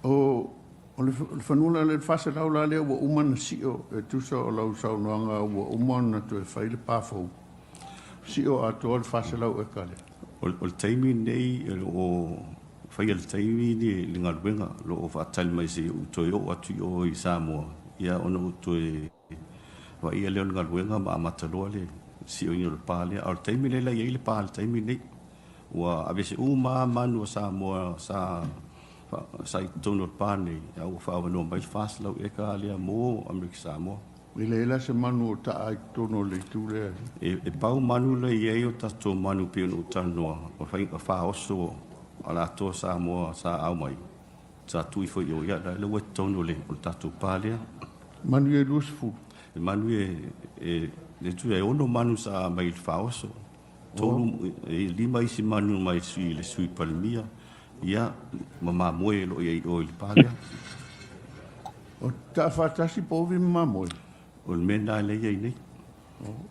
Speaker 6: O, o le, o le fanua la lea, le 400 la lea ua uma ona sio e tusa o lau saunoaga ua uma ona toe fai le pa fou. Sio atoa le 400 eka lea.
Speaker 7: O, o le taimi lenei o lo o faia le taimi le, le galuega o lo o faatali mai se i ou toe oo atu i o i Samoa, ia ona ou toe vaaia lea o le galuega ma amata loa le sioina o le pa lea. A o le taimi lea la e i ai le pa i le taimi lenei. Ua aveese uma lava manu a Samoa sa sa i totonu o le pa lenei, a ua faaavanoa mai le 400 eka lea mo Amerika Samoa.
Speaker 6: E leai la se manu o taa i totonu o le itu lea.
Speaker 7: E pau manu la e i ai o tatou manu pei ona ou talanoa, o faiga faaoso a le atoa Samoa sa aao mai, sa tuu ifo i o, ia la ua i totonu o le tatou pa lea.
Speaker 6: Manu ia e 20.
Speaker 7: E manu ia e, e, e 6 manu sa mai i le faaoso. Tolu, e lima isi manu mai le sui, le sui Palemia, ia, ma mamoe o lo o i ai i o i le pa lea.
Speaker 6: O taafaatasi povi ma mamoe?
Speaker 7: O le mea lena lea e i ai nei.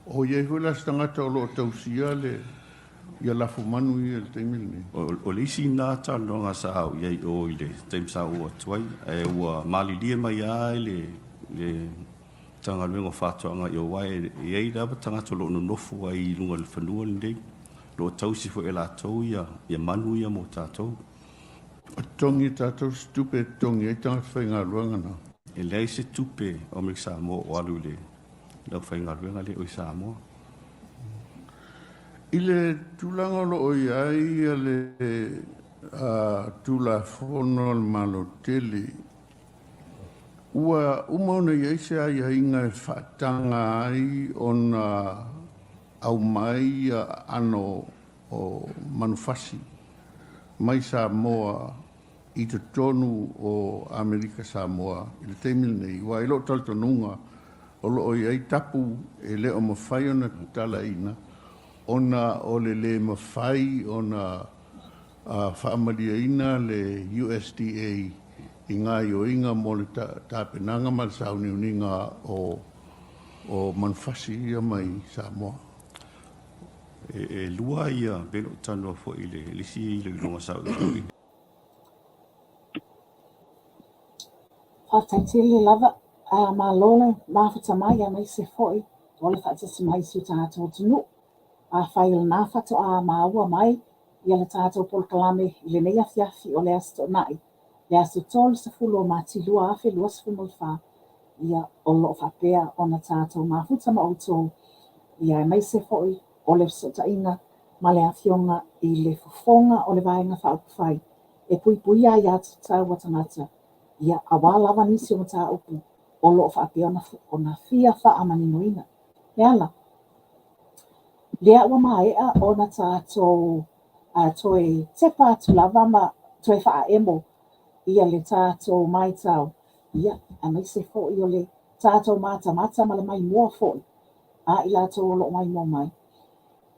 Speaker 6: O i ai foi la se tagata o lo o tausia le ia lafumanu ia i le taimi lenei?
Speaker 7: O, o le isi lena talanoaga sa au i ai i o i le taimi sa ou oo atu ai, ae ua malilie mai lava le, le Matagaluega o Faatoaga i aua e i ai lava tagata o lo o nonofo ai i luga o le fanua lenei, o lo o tausi foi e latou ia, ia manu ia mo tatou.
Speaker 6: O totogi e tatou se tupe e totogi ai tagata faigaluega na?
Speaker 7: E leai se tupe o Amerika Samoa o alu i le aufaigaluega lea o i Samoa.
Speaker 6: I le tulaga o lo o i ai le Tulafono a le Malo tele, Ua uma ona i ai se aiaiga e faataga ai ona aumai aano o manufasi mai Samoa i totonu o Amerika Samoa i le taimi lenei, aua i lou talitonuga o lo o i ai tapu e le o mafai ona tatalaina ona o le le mafai ona faamalieina le USDA i gaoioiga mo le tapenaga ma le sauniuniga o manufasi ia mai Samoa.
Speaker 7: E lua ia pei ona ou talanoa foi i le isi iloiloga sa ou i ai.
Speaker 1: Faafetai tele lava, malo le mafuta mai aemaise foi o le faatasi mai i si o tatou atunuu. Afai o lena faatoa maua mai ia le tatou polokalame i lenei afiafi o le Aso Toonai, le aso 30 o Mati 2024, ia o lo o faapea ona tatou mafuta ma outou, ia aemaise foi o le fesootaiga ma le Afioga i le Fofoga o le Vaega Faaupufai e puipuia aiatatau a tagata, ia aua lava nisi o mataupu o lo o faapea ona fia faamaninoina. Leala. Lea ua maea ona tatou toe tepa atu lava ma toe faaemo ia le tatou maitau, ia, aemaise foi o le tatou matamata ma le maimoa foi a i latou o lo o maimoa mai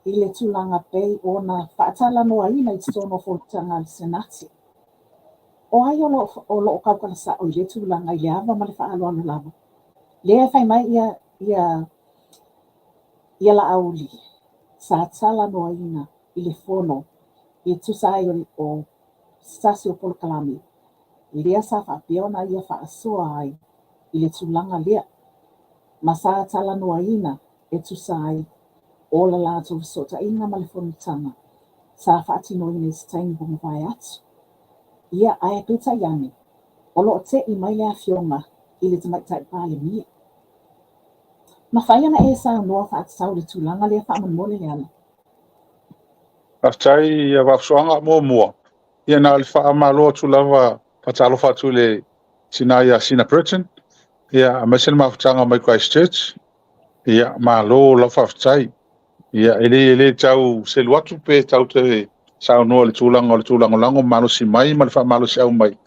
Speaker 1: i le tulaga pei ona faatalanoaina i totonu o Fonotaga a le Senate. O ai o lo o lo o tautala sao i lea tulaga i le ava ma le faaaloalo lava? Lea e fai mai ia ia ia Laauli sa talanoaina i le fono e tusa ai o, o se tasi o polokalame lea sa faapea ona ia faasoa ai i le tulaga lea ma sa talanoaina e tusa ai o la latou fesootaiga ma le fonotaga sa faatinoina i se taimi ua mavae atu. Ia, ae peitai ane, o lo o te'i mai le Afioga i le Tamaitai Palemia. Mafai ona e saunoa faatatau i le tulaga lea faamolemole Leala?
Speaker 4: Faafetai ia Vaafusuaga. Muamua, ia na o le faamalo atu lava, faatalofa atu i le tina ia Sina Burton, ia aemaise le mafutaga mai Christchurch. Ia, malo lau faafetai. Ia, e le, e le tau selu atu pe tau te saunoa i le tulaga o le tūlagolago malosi mai ma le faamalosiau mai.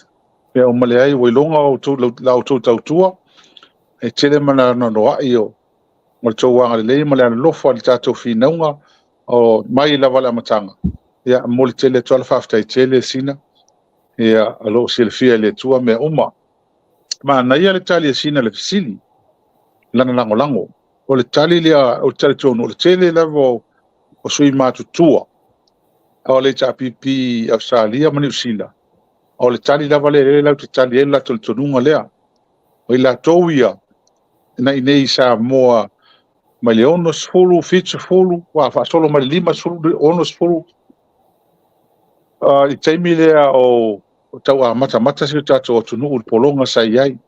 Speaker 4: Ia, uma leai, ua iloga o la outou tautua, e tele ma anoanoai o le tou agalelei ma le alolofa i le tatou finauga o mai lava i le amataga. Ia, e momoli tele atu lava le faafetai tele, Sina. Ia, o lo o silafia e le Atua mea uma. Manaia le tali a Sina i le fesili, lana lagolago. O le tali lea, ou te talitonu, o le tele lava o sui matutua o le HRPP i Ausetalia ma Niu Sila, o le tali lava lea lea latou te tali ai le latou talitonuga lea. O i latou ia na i inei i Samoa mai le 60, 70, ua faasolo mai le 50, 60, i le taimi lea o tau amatamata si o tatou atunuu i le pologa sa i ai.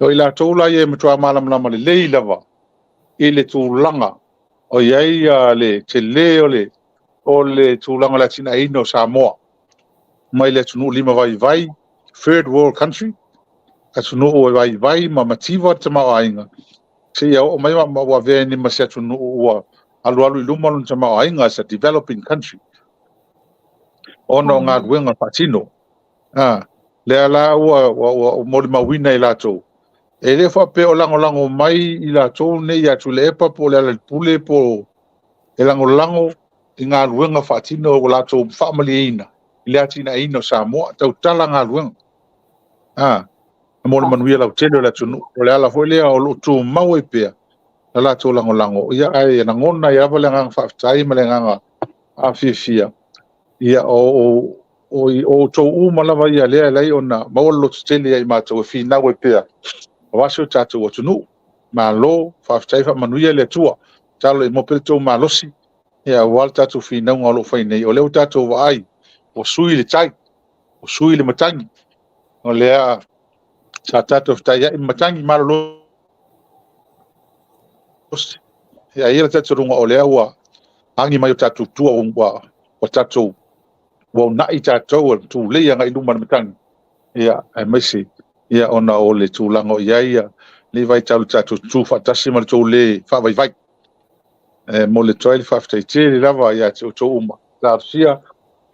Speaker 4: O i latou la ia e matua malamalama lelei lava i le tulaga o i ai le tele o le o le tulaga o le atinaeina o Samoa mai le atunuu limavaivai, third world country, atunuu e vaivai ma mativa le tamaoaiga, seia oo mai ma ua avea ai nei ma se atunuu ua alualu i luma lona tamaoaiga, as a developing country, ona o galuega faatino. A, lea la ua, ua, ua molimauina e latou, e le faapea o lagolago mai i latou nei ia Tuilaepa po o Lealailepule po o e lagolago i galuega faatino ua latou faamalieina i le atinaeina o Samoa, tautala galuega. A, mo le manuia lautele o le atunuu. O le ala foi lea o lo o tumau ai pea le latou lagolago, ia ae lagona ai lava le agaga faafetai ma le agaga fiafia, ia o outou uma lava ia lea e ala ai ona maua le lototele ia i matou e finau ai pea aua si o tatou atunuu. Malo faafetai, faamanuia le Atua. Tatalo ia maua pea lo outou malosi aua le tatou finauga o lo o fai nei. O lea ua tatou vaai ua sui le tai, ua sui le matagi. O lea sa tatou fetaiai ma matagi malolosi. Ae i ai le talitonuga o lea ua agi mai o tatou tua ua tatou ua uunai tatou e tulei agai i luma le matagi, ia, aemaise ia, ona o le tulaga o i ai lenei vaitau i le tatou tutu faatasi ma le tou le faavaivai. E momoli atu ai le faafetai tele lava ia te outou uma. Talosia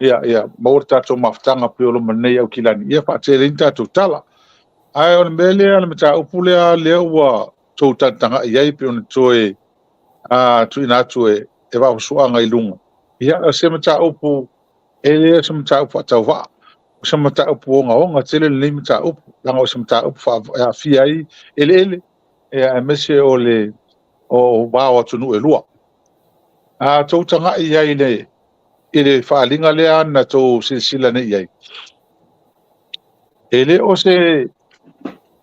Speaker 4: ia, ia maua le tatou mafutaga pei o loma nei Aukilani, ia faatele ai ni tatou tala. Ae o le mea lea, le mataupu lea, lea ua outou tagatagai i ai pei ona toe tuuina atu e Vaafusuaga i luga, ia, o se mataupu, e le o se mataupu faatauvaa, o se mataupu ogaoga tele lenei mataupu, leaga o se mataupu e aafia ai eleele, aemaise o le o va o atunuu e lua. A outou tagai i ai i le faaaliga lea na outou silasila nei i ai, e le o se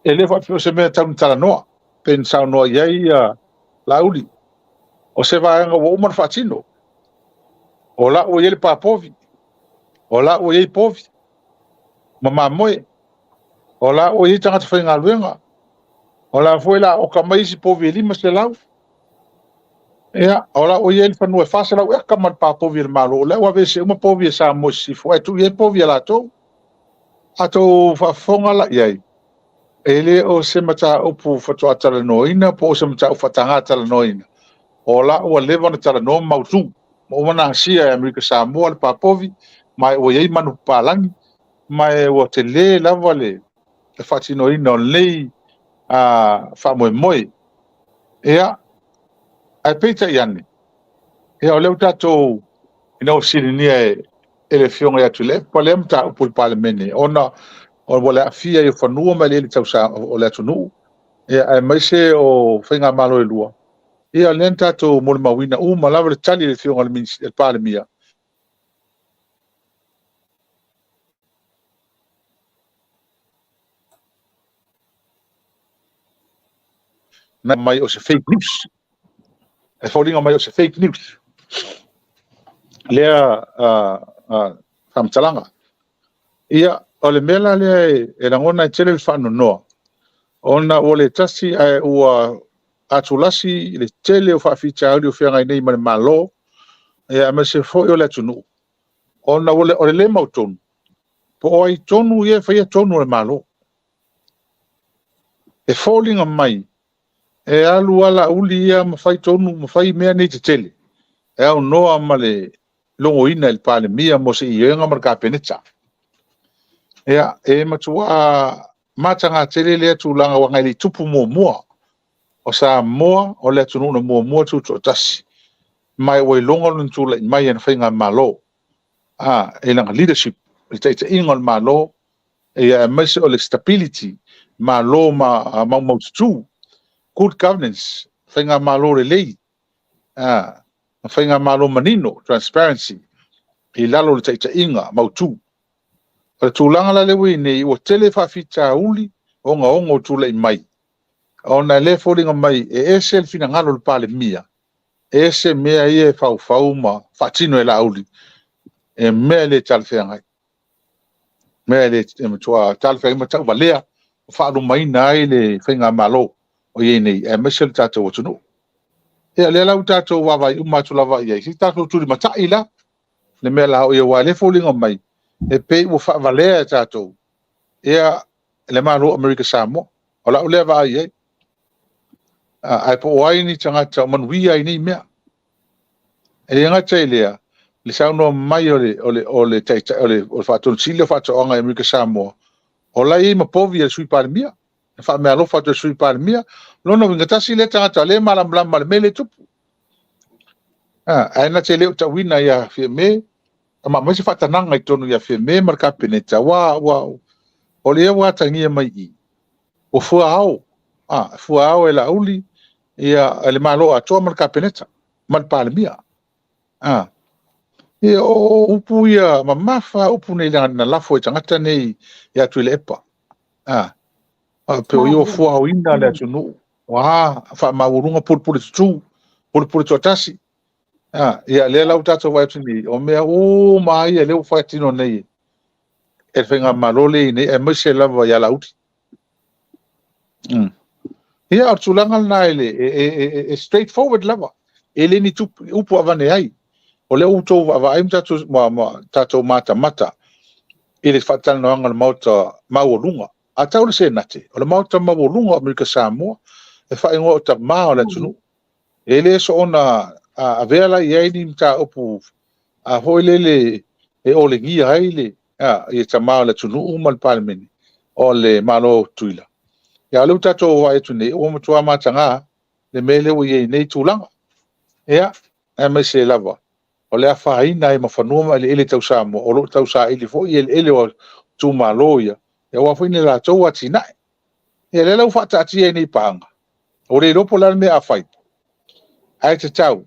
Speaker 4: e le faapea o se mea tau na talanoa, pei na saunoa i ai Laauli, o se vaega ua uma ona faatino. O la ua i ai le papovi, o la ua i ai povi ma mamoe, o la ua i ai tagata faigaluega, o la foi o le a oka mai isi povi e 500. Ia, o la ua i ai le fanua e 400 eka ma le papovi a le Malo, o lea ua aveese uma povi a Samoa i sisifo ae tuu i ai povi a latou. A outou faafofoga la i ai, e le o se mataupu faatoa talanoaina po o se mataupu faataga talanoaina. O la ua leva ona talanoa ma mautu, ma uma ona asia e Amerika Samoa le papovi, ma ua i ai manu papalagi, ma ua tele lava le faatinoina o lenei faamoemoe. Ia, ae peitai ane, ia o lea ua tatou, ina ua fesiligia e le Afioga ia Tuilaepa lea mataupu i le Palemene, ona ua le aafia ai o fanua ma eleele tau o le atunuu, ia, aemaise o faigamalo e lua, ia o lea na tatou molimauina uma lava le tali a le Afioga i le Palemia, na mai o se fake news. E foliga mai o se fake news. Lea faamatalaga. Ia, o le mea la lea e lagona ai tele le faanoanoa, ona ua le tasi ae ua atulasi le tele o faafitauli o feagai nei ma le Malo, ia, aemaise foi o le atunuu, ona o le le mautonu, po o ai tonu ia e faia tonu a le Malo. E foliga mai e alu lava Laauli ia ma fai tonu ma fai mea nei tetele, e aunoa ma le logoina e le Palemia mo se ioega ma le Kapeneta. Ia, e matua mataga tele lea tulaga aua e le i tupu muamua. O Samoa o le atunuu na muamua tutoatasi, ma ua iloga lona tulai mai i ana faigamalo, i lana leadership, i le taitaiga o le Malo, aemaise o le stability, Malo maumaututu, good governance, faigamalo lelei, ma faigamalo manino, transparency, i lalo o le taitaiga mautu. O le tulaga la lea ua i ai nei, ua tele faafitauli ogaoga ua tulai mai, ona o lea e foliga mai e ese le finagalo o le Palemia, ese mea ia e faufau ma faatino e Laauli, e mea e le talafeagai. Mea e matua talafeagai ma tauvalea, ma faalumaina ai le faigamalo o i ai nei, aemaise o le tatou atunuu. Ia o lea la ua tatou vaavaai uma atu lava i ai, se i tatou tulimatai la le mea o le a oo i ai, aua o lea e foliga mai e pei ua faavalea e tatou le Malo o Amerika Samoa. O lau lea vaai i ai. Ae po o ai ni tagata o manuia ai i nei mea. E le gata i lea, i le saunoa mai o le Ofisa Sili o Faatoaga i Amerika Samoa, o la e i ai ma povi a le Sui Palemia, na faameaalofa atu i le Sui Palemia. O lona uiga, tasi lea tagata o lea e malamalama i le mea lea e tupu. Ae na te le o tauina ia Fiame, ma aumai se faatanaga i totonu ia Fiame ma le Kapeneta, aua o lea ua atagia mai i i, ua fuaao, fuaao e Laauli le Malo atoa ma le Kapeneta ma le Palemia. Ia, o upu ia mamafa upu nei na lafo e tagata nei ia Tuilaepa. Faapea o ia ua fuaoina le atunuu, ua faamaualuga pulepule tutu, pulepule toatasi. Ia, lea la ua tatou vaai atu nei, o mea uma lava ia lea ua faatino nei e le faigamalo lea e i ai nei, aemaise lava ia Laauli. Ia, o le tulaga lena e straight forward lava, e le ni upu avane ai. O lea ua outou vaavaai ma tatou matamata i le faatalanoaga o le Maota maualuga. A tau le Senate, o le Maota maualuga o Amerika Samoa, e faaigoa o tama o le atunuu. E le soona avea la i ai ni mataupu foi lele e olegia ai le tama o le atunuu ma le Palemene o le Malo o Tutuila. A o lea ua tatou vaai atu nei, ua matua mataga le mea lea ua i ai i nei tulaga. Ia, aemaise lava o le afaina ai ma fanua ma eleele tau Samoa, o lo o tausaili foi eleele o itumalo ia, aua foi le latou atinae. Ia o lea la ua faataatia ai nei paaga, ua le iloa po o le a le mea a fai, ae tatau,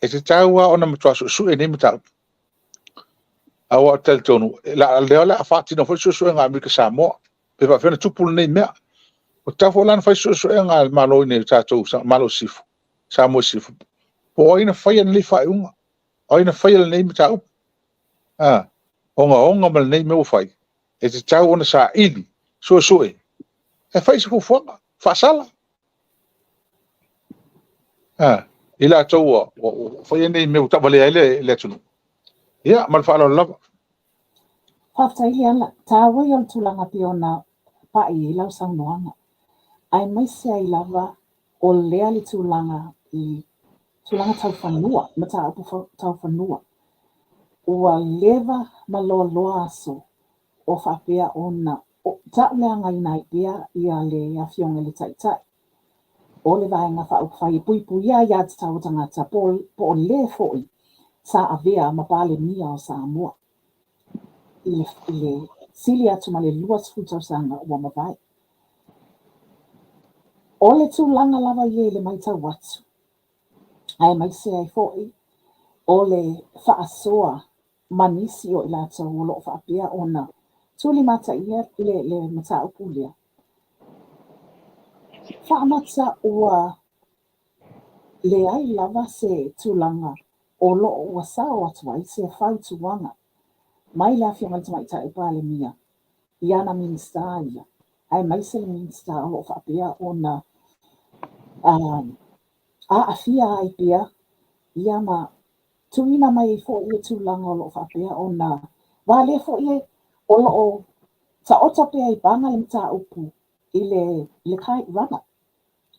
Speaker 4: e tatau lava ona matua suesue nei mataupu. Aua ou te talitonu, o lea o le a faatino foi le suesuega a Amerika Samoa, pe faapefea ona tupu lenei mea. Ua tatau foi la ona fai se suesuega a le Malo i inei le tatou Malo i Sisifo, Samoa i Sisifo, po o ai na faia lenei faaiuga, o ai na faia lenei mataupu ogaoga ma lenei mea ua fai, e tatau ona saili, suesue, e fai se fuafuaga faasala. I latou ua faia nei mea ua tauvalea ai le atunuu. Ia, ma le faaaloalo lava.
Speaker 1: Faafetai Leala. Taua ia o le tulaga pei ona pai ai lau saunoaga, aemaise ai lava o lea le tulaga i tulaga tau fanua, mataupu tau fanua. Ua leva ma loaloa aso o faapea ona tauleagaina ai pea ia le Afioga i le Taitai o le Vaega Faaupufai e puipuia aiatatau a tagata po o le foi sa avea ma Palemia o Samoa i le sili atu ma le 20 tausaga ua mavae. O le tulaga lava ia i le matau atu, aemaise ai foi o le faasoa ma nisi o i latou o lo o faapea ona tulimataia le mataupu lea. Faamata ua leai lava se tulaga o lo o ua sao atu ai se fautuaga mai le Afioga i le Tamaitai Palemia i ana Minisita ia, aemaise le Minisita o lo o faapea ona aafia ai pea ia ma tuuina mai ai foi ia tulaga o lo o faapea ona aua lea foi o lo o taoto pea i paga le mataupu i le Kite Runner.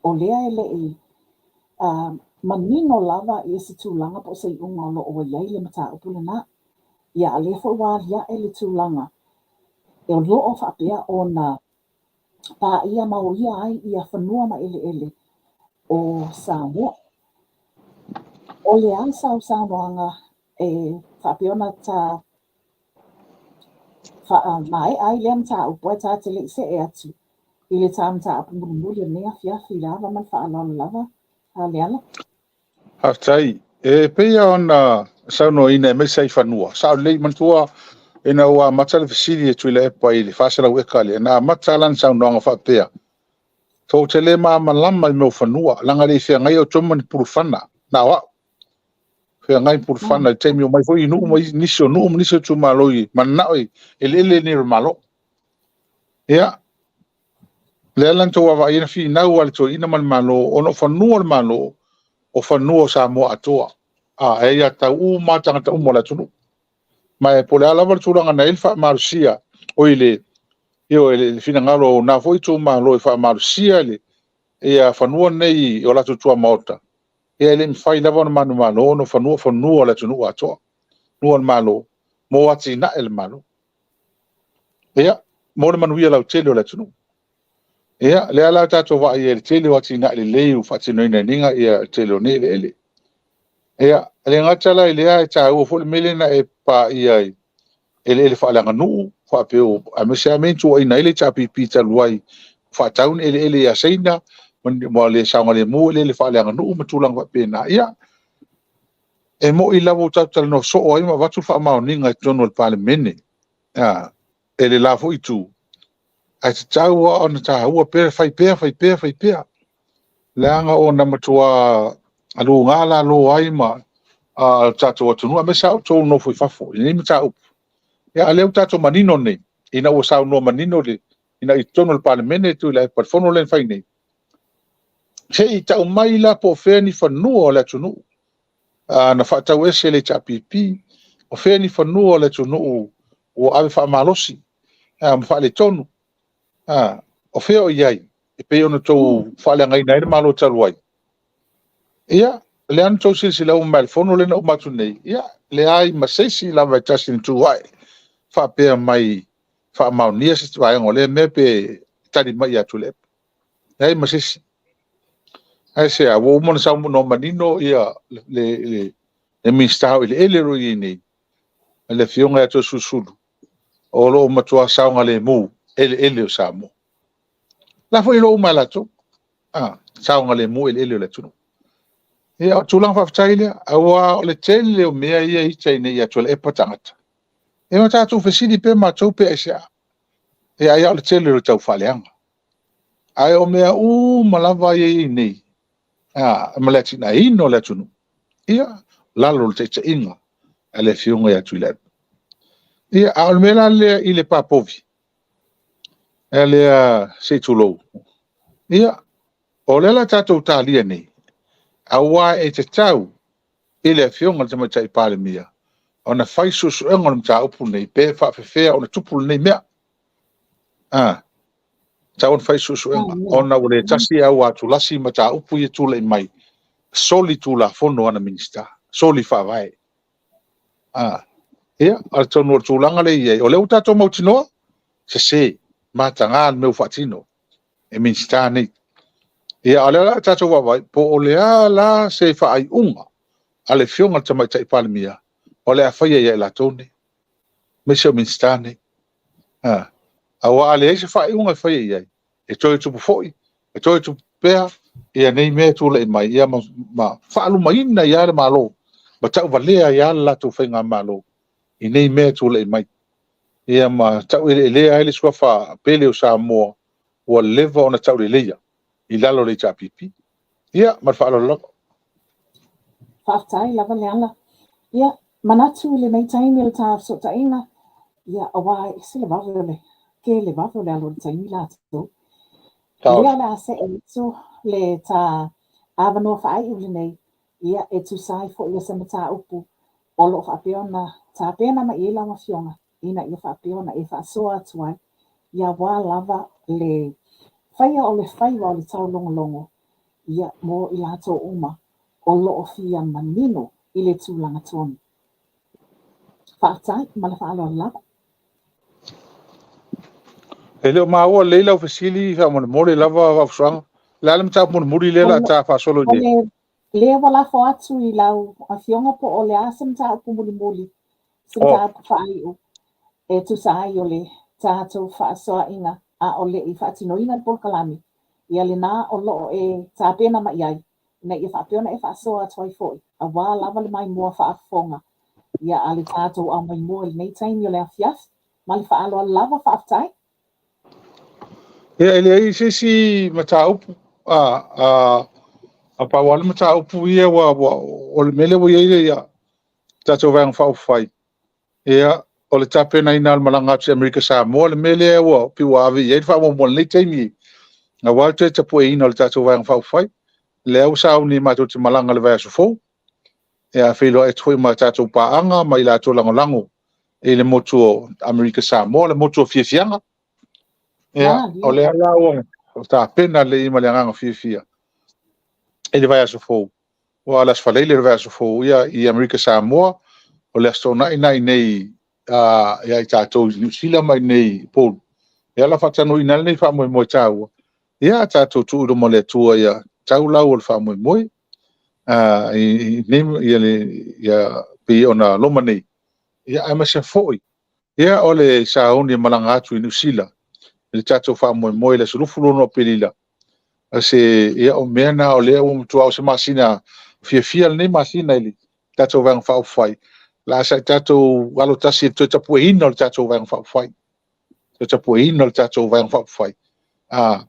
Speaker 1: O lea e le i manino lava ia se tulaga po o se iuga o lo o ua i ai le mataupu lena. Ia a o lea foi ua aliae le tulaga o lo o faapea ona paia ma oia ai ia fanua ma eleele o Samoa. O le a sau saunoaga e faapea ona ta faamaea ai lea mataupu ae ta te le i see atu i le ta mataupu mulimuli o lenei afiafi i le ava ma le faaaloalo lava a Leala.
Speaker 4: Faafetai. E pei lava ona saunoaina aemaise ai fanua, sao lelei, manatua ina ua amata le fesili a Tuilaepa i le 400 eka lea, na amata lana saunoaga faapea, tou te le malamalama i mea o fanua, leaga e le i feagai outou ma ni pulufana, na o au. Feagai pulufana i le taimi omai foi nuu ma nisi o nuu ma nisi o itumalo i mananao i eleele nei o le Malo. Ia, lea la na outou vaavaai na finau lava le toeaina ma le Malo, ona o fanua o le Malo, o fanua o Samoa atoa. A, e aiatatau uma lava tagata uma o le atunuu. Ma e po o le a lava le tulaga na i ai le faamalosia, oi le, ioe, le finagalo o na foi itumalo e faamalosia ia fanua nei i o latou tuamaota, ia e le mafai lava ona manumalo ona o fanua o fanua o le atunuu atoa, fanua o le Malo mo atinae a le Malo. Ia, mo le manuia lautele o le atunuu. Ia, lea la tatou vaai ai i le tele o atinae lelei ua faatinoina e le tele o nei eleele. Ia, e le gata la i lea, e taua foi le mea lea na e paia i eleele faaleaganuu, faapea aemaise lava mea na tuuaia ai le HRPP talu ai, faatau ni eleele ia Saina, ua le saogalemu eleele faaleaganuu ma tulaga faapena. Ia, e moni lava ua tatou talanoa soo ai ma avatu le faamaoniga i totonu o le Palemene e le la foi Itu, ae tatau lava ona taua pea, fai pea, fai pea, fai pea, leaga na matua luga lalo ai ma le tatou atunuu, aemaise lava outou o nofo i fafo i lenei mataupu. A o lea ua tatou manino nei, ina ua saunoa manino i totonu o le Palemene Tuilaepa i le fono lea na fai nei, se i tau mai la po o fea ni fanua o le atunuu na faatau ese e le HRPP, o fea ni fanua o le atunuu ua ave faamalosi ma faaletonu, o fea o i ai, e pei ona outou faaleagaina ai le Malo talu ai. Ia, o lea na outou silasila uma mai lava i le fono lea na uma atu nei, ia, leai ma se isi lava e tasi na tu ae faapea mai, faamaonia se isi vaega o lea mea pe tali mai ia Tuilaepa. Leai ma se isi. Aisea? Ua uma ona saunoa manino le Minisita o Eleele o lo o i ai nei, le Afioga ia Toeolesulusulu, o lo o matua saogalemu eleele o Samoa. O la foi e iloa uma e latou, saogalemu eleele o le atunuu. Ia o le tulaga faafetai lea, aua o le tele o mea ia e ita ai nei ia Tuilaepa tagata, ia ma tatou fesili pea matou pe aisea. Ia ai lava o le tele o le taufaaleaga. Ae o mea uma lava ia e i ai nei, ma le atinaeina o le atunuu, ia, lalo o le taitaiga a le Afioga ia Tuilaepa. Ia, a o le mea la lea i le pa povi, lea se i tulou, ia, o lea o le a tatou talia nei, aua e tatau i le Afioga i le Tamaitai Palemia ona fai suesuega o le mataupu lenei, pe faapefea ona tupu lenei mea. E tatau ona fai suesuega, ona ua le tasi ae ua atulasi mataupu ia e tulai mai. Soli tulafono ana Minisita, soli faavae. A, ia, atonu o le tulaga lea e i ai, o lea ua tatou mautinoa, sese, mataga le mea ua faatino e Minisita nei. Ia, a o lea o le a tatou vaavaai po o le a la se faaiuga a le Afioga i le Tamaitai Palemia o le a faia ia i latou nei, aemaise o Minisita nei. Aua a leai se faaiuga e faia i ai, e toe tupu foi, e toe tupu pea ia nei mea e tulai mai, ia ma faalumaina ai lava le Malo, ma tauvalea ai lava le latou Faigamalo i nei mea e tulai mai. Ia ma taueleelea ai le suafa pele o Samoa ua leva ona tauleleia i lalo o le HRPP. Ia, ma le faaaloalo lava.
Speaker 1: Faafetai lava Leala. Ia, manatu i lenei taimi o le ta fesootaiga, ia, aua e ese le vave o le tele vave o le alu o le taimi latou. Lea o le a see atu le ta avanoa faaiu lenei, ia, e tusa ai foi o se mataupu o lo o faapea ona tapena mai i ai lau Afioga ina ia faapea ona e faasoa atu ai, ia aua lava le faia o le faiva o le taulogologo, ia, mo i latou uma o lo o fia manino i le tulaga tonu. Faafetai ma le faaaloalo lava.
Speaker 4: E le o maua lelei lau fesili faamolemole lava Vaafusuaga. O le a le mataupu mulimuli lea o le a ta faasolo i
Speaker 1: le... Lea ua lafo atu i lau Afioga po o le a se mataupu mulimuli, se mataupu faaiu e tusa ai o le tatou faasoaina a o le i faatinoina le polokalame, ia lena o lo o e tapena mai ai, ina ia faapea ona e faasoa atu ai foi, aua lava le maimoa faafofoga ia a le tatou aumaimoa i lenei taimi o le afiafi. Ma le faaaloalo lava, faafetai.
Speaker 4: Ia, e leai se isi mataupu, a, a, a pau lava le mataupu ia ua, ua, o le mea lea ua i ai ia tatou Vaega Faaupufai, ia, o le tapenaina o le malaga atu i Amerika Samoa, le mea lea ua pei ua ave i ai le faamuamua i lenei taimi, aua le toe tapueina o le tatou Vaega Faaupufai. Lea ua sauni matou te malaga i le vaiaso fou, e feiloai atu foi ma tatou paaga ma i latou lagolago i le motu o Amerika Samoa, le motu o fiafiaga. Ia, o lea la ua tapena lelei ma le agaga fiafia i le vaiaso fou. Aua o le Aso Faraile o le vaiaso fou ia i Amerika Samoa, o le Aso Toonai lena i inei ia i tatou i Niu Sila ma i inei i Upolu. Ia o le a faataunuuina ai lenei faamoemoe taua, ia tatou tuu i luma o le Atua ia tau lau o le faamoemoe i nei, ia, ia, pei ona loma nei, ia aemaise foi ia o le sauni e malaga atu i Niu Sila i le tatou faamoemoe i le aso 22 o Aperila. Se, ia, o mea na o lea ua matua o se masina fiafia lenei masina i le tatou Vaega Faaupufai. La sa i tatou alo tasi i le toe tapueina o le tatou Vaega Faaupufai. Toe tapueina o le tatou Vaega Faaupufai. A,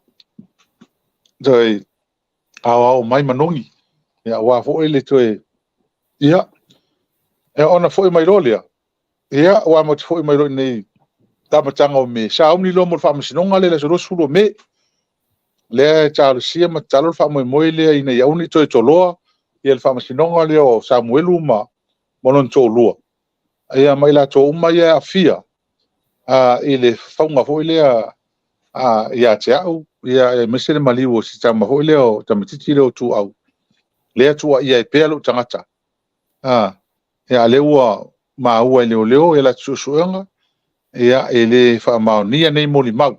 Speaker 4: toe aoao mai manogi, ia, aua foi le toe, ia, ona foi mai loa lea, ia, aua matou te foi mai loa i inei i le amataga o Me, sauni loa mo le faamasinoga lea i le aso 20 o Me. Lea e talosia ma tatalo le faamoemoe lea ina ia aua ne i toe toloa ia le faamasinoga lea o Samuelu ma lona toalua, ia ma i latou uma ia e aafia i le fafauga foi lea ia te au, aemaise le maliu o si tama foi lea o tamaitiiti lea o Ituau, lea e tuuaia ai pea lou tagata. Ia, a lea ua maua e leoleo ia latou suesuega, ia, e le faamaonia nei molimau.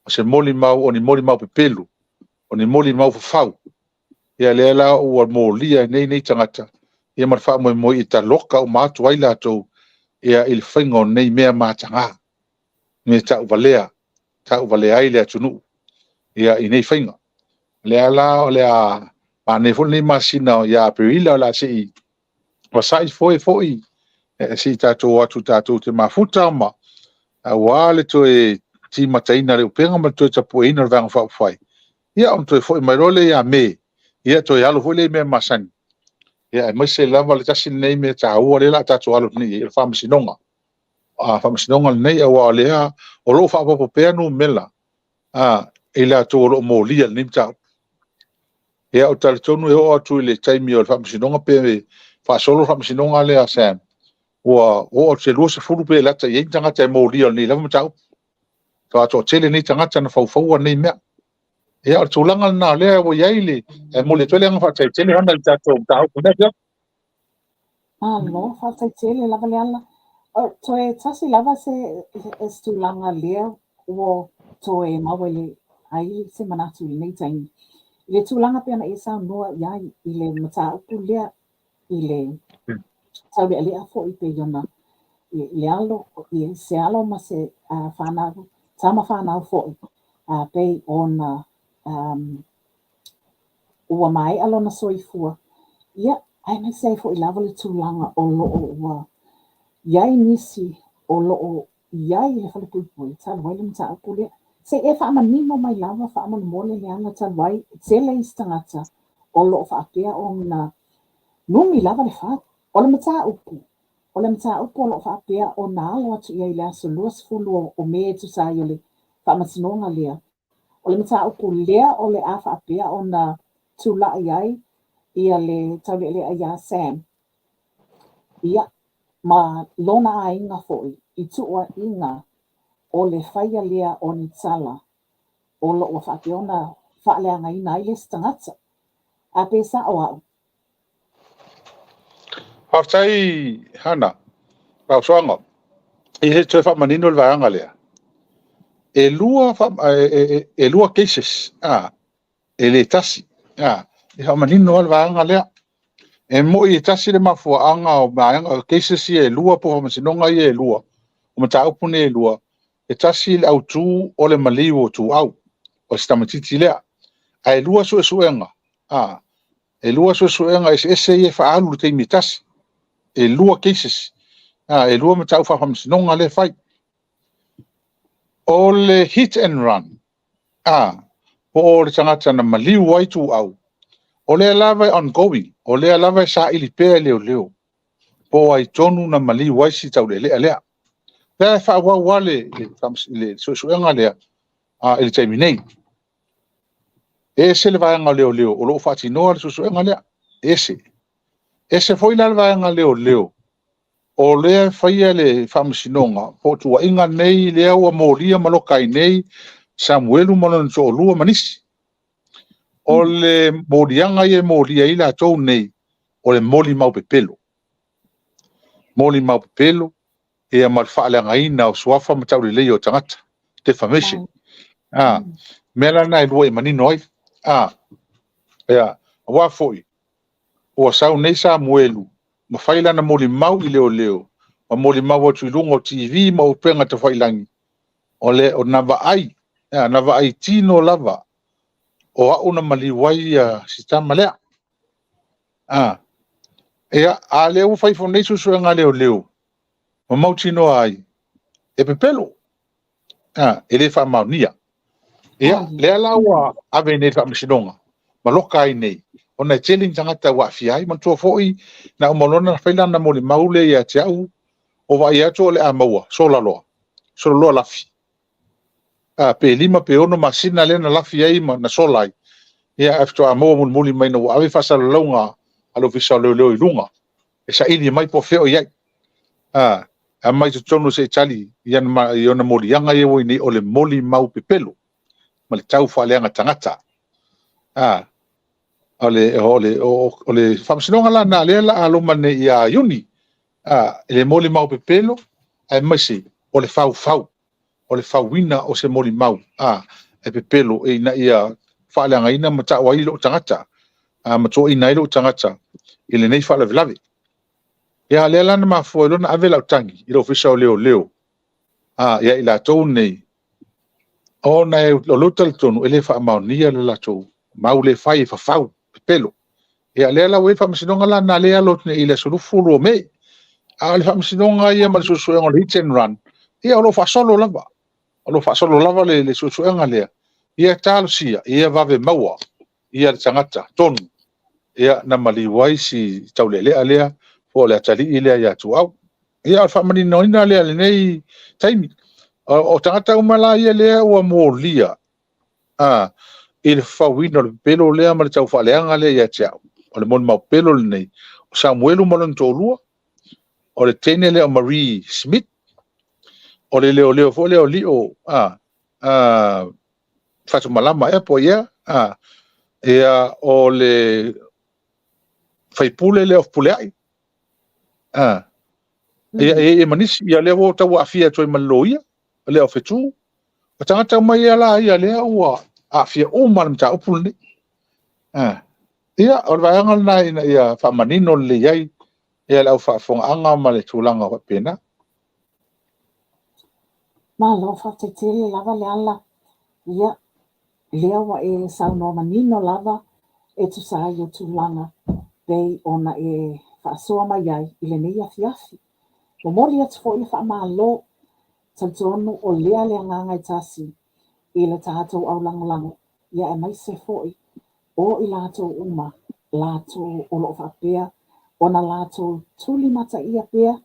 Speaker 4: O se molimau o ni molimau pepelo, o ni molimau fafau. Ia lea la ua molia ai nei nei tagata, ia ma le faamoemoe e taloka uma atu ai latou ia i le faiga o nei mea mataga, mea tauvalea, tauvalea ai le atunuu ia i nei faiga. O lea la o le a manaia foi lenei masina ia Aperila o le a se i vasai foe foi se i tatou o atu tatou te mafuta ma aua le toe timataina o le upega ma le toe tapueina o le Vaega Faaupufai, ia ona toe foi mai loa lea ia Me, ia toe alo foi lea i mea masani, ia aemaise lava le tasi lenei mea taua lea o le a tatou alo nei i ai, o le Faamasinoga. O le Faamasinoga lenei, aua o lea o lo o faaopoopo pea numera i latou o lo o molia i lenei mataupu. Ia, ou te talitonu e oo atu i le taimi o le Faamasinoga pe faasolo le Faamasinoga lea a Sam, ua oo atu i se 20 pe lata i ai ni tagata e molia i lenei lava mataupu. Ua matua toatele nei tagata na faufauina nei mea. Ia, o le tulaga lena o lea ua i ai le, e momoli atu ai le agaga faafetai tele ona i le tatou mataupu i lenei afiafi.
Speaker 1: Malo, faafetai tele lava Leala. O, toe tasi lava se, se tulaga lea ua toe maua i le ai se manatu i lenei taimi. I le tulaga pei ona e saunoa i ai i le mataupu lea i le taulealea foi pei ona i le alo, i se alo ma se fanau, tama fanau foi, pei ona ua maea lona soifua, ia, aemaise ai foi lava le tulaga o lo o ua i ai nisi o lo o i ai i le falepuipui talu ai le mataupu lea. Se i e faamanino mai lava faamolemole Leala talu ai e tele isi tagata o lo o faapea ona numi lava le fau. O le mataupu, o le mataupu o lo o faapea ona alo atu i ai i le aso 20 o Me e tusa ai o le faamasinoga lea, O le mataupu lea o le a faapea ona tulai ai ia le taulealea iā Sam, ia, ma lona aiga foi i tuuaiga o le faia lea o ni tala o lo o faapea ona faaleagaina ai le isi tagata. A pe sa'o a'u?
Speaker 4: Faafetai Hana, Vaafusuaga. Ia se i toe faamanino le vaega lea. E 2 cases, e le tasi. E faamanino lava le vaega lea. E moni e tasi le mafuaaga o vaega o cases ia e 2 po o faamasinoga ia e 2, o mataupu nei e 2, e tasi le autu o le maliu o Ituau, o si tamaitiiti lea. Ae 2 suesuega, e 2 suesuega eseese ia e faaalu i le taimi e tasi. E 2 cases, e 2 mataupu faafaamasinoga lea e fai. O le hit and run, po o le tagata na maliu ai Ituau, o lea lava e ongoing, o lea lava e saili pea e leoleo, po o ai tonu na maliu ai si taulealea lea. O lea e faaauau lava le suesuega lea i le taimi nei. E ese le vaega o leoleo o lo o faatinoa le suesuega lea, e ese. E ese foi la le vaega leoleo o lea e faia le faamasinoga po o tuuaiga nei lea ua molia ma loka ai nei Samuelu ma lona toalua ma nisi. O le moliaga ia e molia ai latou nei, o le molimau pepelo. Molimau pepelo ia ma le faaleagaina o suafa ma tauleleia o tagata, defamation. A, mea la na e 2 e manino ai. Aua foi ua sau nei Samuelu ma fai lana molimau i leoleo, ma molimau atu i luga o TV ma upega tafailagi, o na vaai, na vaai tino lava o au na maliu ai si tama lea. Ia, a o lea ua fai foi nei suesuega a leoleo ma mautinoa ai, e pepelo, e le faamaonia. Ia, lea la ua ave nei i le faamasinoga ma loka ai nei, ona e tele ni tagata ua aafia ai. Manatua foi na uma loa ona fai lana molimau lea ia te au, ua vaai atu o le a maua, sola loa, solo loa lafi. Pe 5 pe 6 masina lea na lafi ai ma na sola ai, ia ae faatoa maua mulimuli mai ina ua ave faasalalauga a le Ofisa o Leoleo i luga, e saili mai po o fea o i ai. Aumai i totonu se i tali i ona moliaga ia ua i ai nei, o le molimau pepelo ma le taufaaleaga tagata. O le faamasinoga la lena o lea o le a loma nei ia Iuni, i le molimau pepelo aemaise o le faufau, o le fauina o se molimau e pepelo ina ia faaleagaina ma tau ai lou tagata, ma toaina ai lou tagata i lenei faalavelave. Ia, lea la na mafua ai loa ona ave lau tagi i le Ofisa o Leoleo ia i latou nei, ona o lou talitonu e le faamaonia le latou mau lea e fai e fafau, pepelo. Ia lea la ua i ai le faamasinoga la lena o lea e alo atu nei i le aso 22 o Me. A o le faamasinoga ia ma le suesuega o le hit and run, ia o lo o faasolo lava. O lo o faasolo lava le suesuega lea, ia talosia ia vave maua le tagata tonu na maliu ai si taulealea lea po o le atalii lea ia Tuuau. Ia o le faamaninoina lea i lenei taimi. O tagata uma la ia lea ua molia i le fafauina o le pepelo lea ma le taufaaleaga lea ia te au, o le molimau pepelo lenei, o Samuelu ma lona toalua, o le teine lea o Marie Smith, o le leoleo foi lea o Lio Fatumalama ea po o ia. A, ia, o le faipule lea o Fepuleai, a, ia, e, e ma nisi, ia lea ua tau aafia atu ai ma le loia, lea o Fetu. O tagata uma ia la ia lea ua aafia uma le mataupu lenei. A, ia, o le vaega lena ina ia faamanino lelei ai ia le au faafofogaaga ma le tulaga faapena.
Speaker 1: Malo, faafetai tele lava Leala. Ia, lea ua e saunoa manino lava e tusa ai o tulaga pei ona e faasoa mai ai i lenei afiafi. Momoli atu foi le faamalo, talitonu o lea le agaga e tasi i le tatou aulagolago, ia aemaise foi o i latou uma latou o lo o faapea ona latou tulimataia pea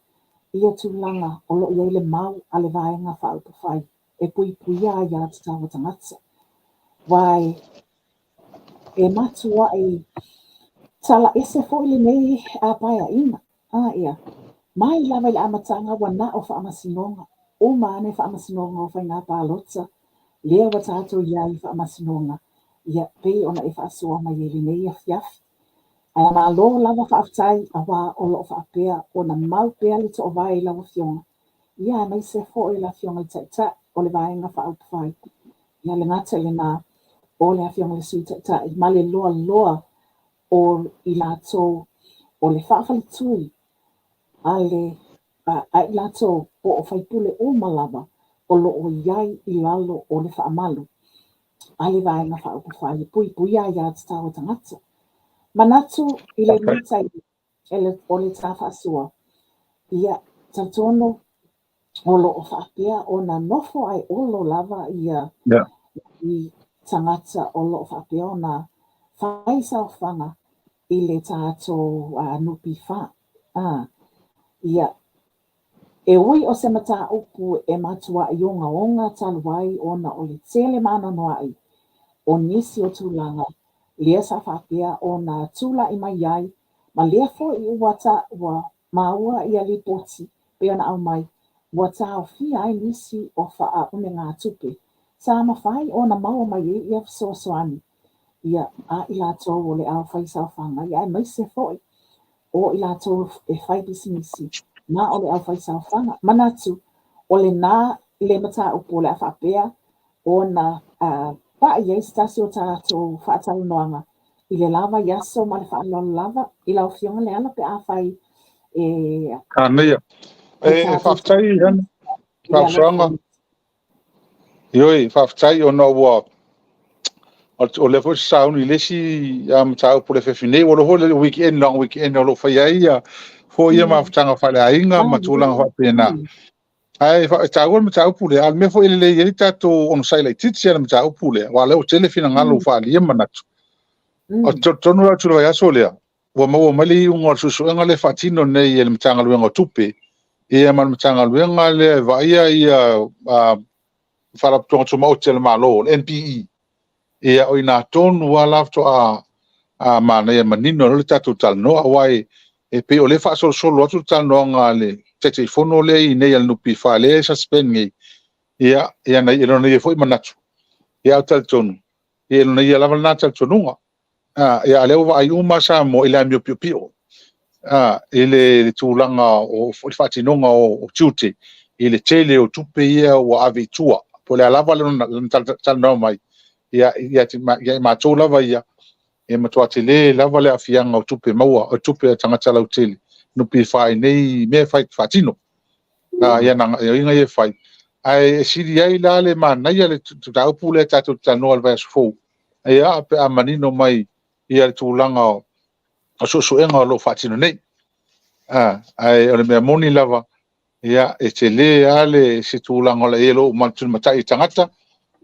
Speaker 1: ia tulaga o lo o i ai le mau a le Vaega Faaupufai e puipuia aia tatau a tagata. Aua e matuai tala ese foi lenei paeaiga. A ia, mai lava i le amataga ua na o faamasinoga, uma ane faamasinoga o faiga palota, lea ua tatou i ai i faamasinoga, ia pei ona e faasoa mai ai i lenei afiafi. Ae malo lava faafetai aua o lo o faapea ona mau pea le toovae i lau Afioga, ia aemaise foi le Afioga i le Taitai o le Vaega Faaupufai, ia le gata i lena, o le Afioga i le Sui Taitai ma le loaloa o i latou o le faafaletui a le a i latou po o faipule uma lava o lo o i ai i lalo o le faamalu a le Vaega Faaupufai e puipuia aia tatau a tagata. Manatu i lenei taimi o le ta faasoa, ia talitonu o lo o faapea ona nofo ae olo lava ia i tagata o lo o faapea ona fai saofaga i le tatou NPF. Ia, e ui o se mataupu e matuai ogaoga talu ai ona o le tele ma anoanoai o nisi o tulaga lea sa faapea ona tulai mai ai, ma lea foi ua ua maua ia lipoti pei ona aumai, ua taofia ai nisi o faaumegatupe sa mafai ona maua mai ai ia fesoasoani ia a i latou o le aufaisaofaga, ia aemaise foi o i latou e fai pisinisi ma o le aufaisaofaga. Manatu o lena le mataupu o le a faapea ona pai ai se tasi o tatou faatalanoaga i le la vaiaso ma le faaaloalo lava i lau Afioga Leala pe afai e
Speaker 4: Manaia. E faafetai Hana, faasoaga. Ioe, faafetai ona ua o lea foi sa sauni i le isi mataupu o le afiafi nei. Ua iloa foi le weekend, long weekend o lo o fai ai ia foi ia mafutaga faaleaiga ma tulaga faapena. Ae e taua le mataupu lea, a o le mea foi e lelei ai le tatou onosai laitiiti i le mataupu lea, aua o lea ua tele finagalo ua faaalia manatu. Ou te talitonu la atu i le vaiaso lea, ua maua mai le iuga o le suesuega lea e faatino nei e le Matagaluega o Tupe, ia ma le Matagaluega lea e vaaia ia Faalapotopotoga Tumaoti a le Malo, le MPE. Ia o i ina tonu lava la faatoa manaia manino ai loa le tatou talanoa, aua e pei o lea e faasolosolo atu le talanoaga a le Taitaifono lea e i inei a le NPF lea e suspend nei, ia, i lona ia foi manatu, ia ae ou te talitonu, ia i lona ia lava lena talitonuga. A o lea ua vaai uma lava Samoa i le amio piopio, i le tulaga o le faatinoga o tiute i le tele o tupe ia ua ave i tua. Po o le a lava lona talanoa mai, ia i matou lava ia, e matua tele lava le aafiaga o tupe maua, o tupe a tagata lautele, NPF i nei mea e faatino, i ana gaoioiga ia e fai. Ae sili ai la le manaia le mataupu lea tatou te talanoa i le vaiaso fou, ia, pe a manino mai le tulaga o suesuega o lo o faatino nei. Ae o le mea moni lava, e tele lava se tulaga o lo o tulimatai e tagata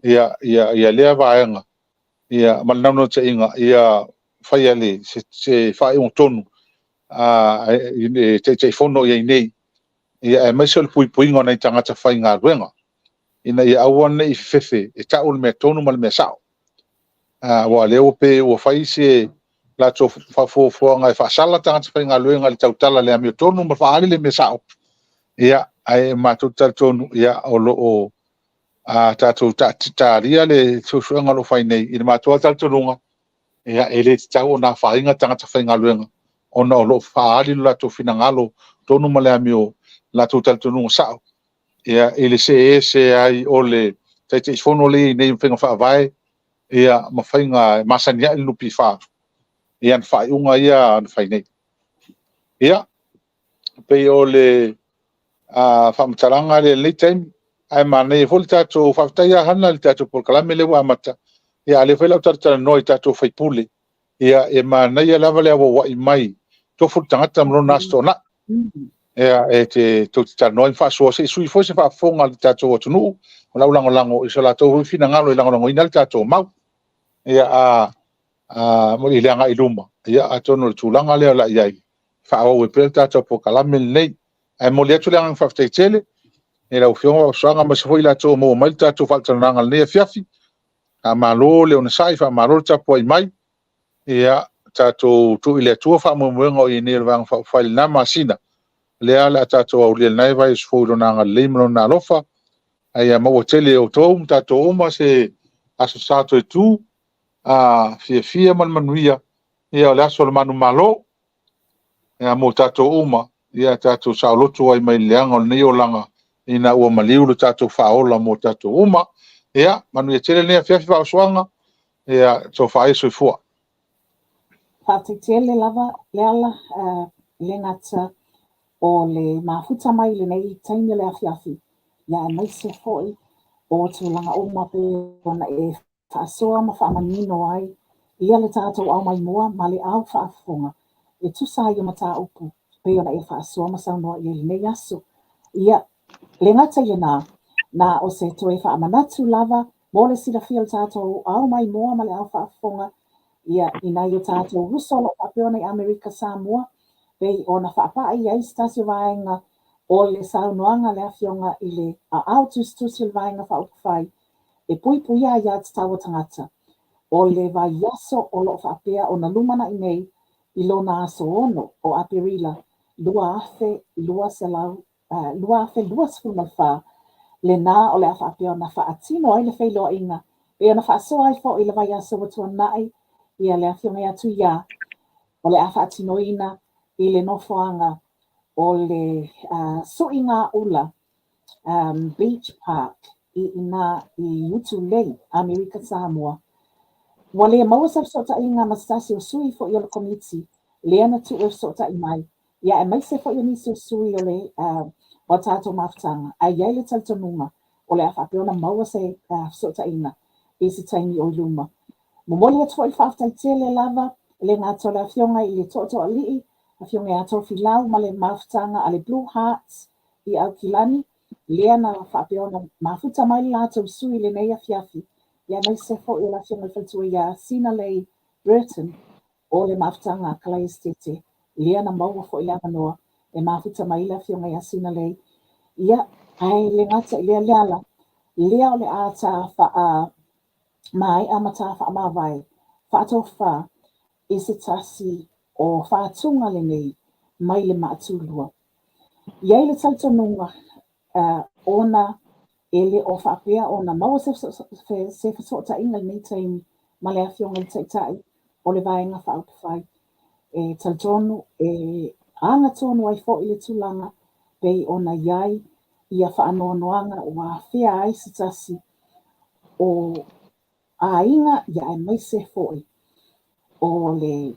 Speaker 4: ia lea vaega ma le naunautaiga ia faia se faaiuga tonu e Taitaifono i ai nei, aemaise o le puipuiga o nai tagata faigaluega, ina ia aua ne i fefefe e tau le mea tonu ma le mea sao. Aua o lea ua pei ua fai se latou fuafuaga e faasala tagata faigaluega i le tautala i le amiotonu ma faaali le mea sao, ae matou te talitonu o lo o A tatou talia le suesuega o lo o fai nei i le matou lava talitonuga, ia, e le tatau ona afaina tagata faigaluega ona o lo o faaali lo latou finagalo tonu ma le amio, latou talitonuga sao, ia, i le see ese ai o le Taitaifono lea e i ai nei i faiga faavae ma faiga e masani ai le NPF i ana faaiuga ia na fai nei. Ia, e pei o le faamatalaga lea i lenei taimi, ae manaia foi le tatou. Faafetai lava Hana i le tatou polokalame lea ua amata, a o lea foi o le a ou talatalanoa i tatou sui usufono, e manaia lava le auauai mai, tofu le tagata ma lona Aso Toonai tou te talanoa ai ma faasoa se i sui foi se faafofoga a le tatou atunuu ma lau lagolago i so latou foi finagalo e lagolagoina ai le tatou mau. Ia, i le agai i luma, atonu o le tulaga lea o le a i ai, e faaauau ai pea le tatou polokalame lenei. Ae momoli atu le agaga faafetai tele i lau Afioga Vaafusuaga aemaise foi i latou ua maua mai le tatou faatalanoaga i lenei afiafi. Faamalo le onosai, faamalo le tapuai mai. Ia tatou tuu i le Atua faamoemoega o i ai nei o le Vaega Faaupufai i lena masina, lea o le a tatou aulia i lena vaiaso fou i Lona agalelei ma Lona alofa. A ia maua tele e outou ma tatou uma se Aso Sa toe tu fiafia ma le manuia. Ia o le aso o le manumalo mo tatou uma, ia tatou saoloto ai mai le leaga o lenei olaga ina ua maliu lo tatou Faaola mo tatou uma. Ia manuia tele lenei afiafi Vaafusuaga, ia tofa ai soifua.
Speaker 1: Faafetai tele lava Leala, e le gata o le mafuta mai i lenei taimi o le afiafi, ia aemaise foi o tulaga uma pei ona e faasoa ma faamanino ai ia le tatou au maimoa ma le au faafofoga e tusa ai o mataupu pei ona e faasoa ma saunoa i ai i lenei aso. Ia, le gata i lena, na o se toe faamanatu lava mo le silafia o le tatou au maimoa ma le au faafofoga, ia, i nai o tatou uso o lo o faapea ona i Amerika Samoa, pei ona faapai ai se tasi o vaega o le saunoaga a le Afioga i le Aao Tusitusi o le Vaega Faaupufai e Puipuia Aia Tatau a Tagata, o le vaiaso o lo o faapea ona lumanai nei i lona aso 6 o Aperila 2020, 2024, lena o le a faapea ona faatino ai le feiloaiga pei ona faasoa ai foi i le vaiaso ua tuanai ia le Afioga ia Tuia, o le a faatinoina i le nofoaga o le Suigaula Beach Park i ina i Utulei, Amerika Samoa. Ua le maua se fesootaiga ma se tasi o sui foi o le Komiti lea na tuu e fesootai mai, ia aemaise foi o nisi o sui o le o a tatou mafutaga, ae i ai le talitonuga o le a faapea ona maua se fesootaiga i se taimi o i luma. Momoli atu foi le faafetai tele lava e le gata o le Afioga i le Tootooalii, Afioga ia Tofilau ma le mafutaga a le Blue Hearts i Aukilani, lea na faapea ona mafuta mai le latou sui i lenei afiafi, ia aemaise foi o le Afioga i le Faletua ia Sinalei Burton o le mafutaga a Kalai Esetete, lea na maua foi le avanoa e mafuta mai ai le Afioga ia Sinalei. Ia, ae le gata i lea Leala, lea o le a ta faa maea ma ta faamavae faatofa i se tasi o fatuga lenei mai le maatulua. I ai le talitonuga ona e le o faapea ona maua se fesootaiga i lenei taimi ma le Afioga i le Taitai o le Vaega Faaupufai, e talitonu e agatonu ai foi le tulaga pei ona i ai ia faanoanoaga ua afea ai se tasi o aiga ia aemaise foi o le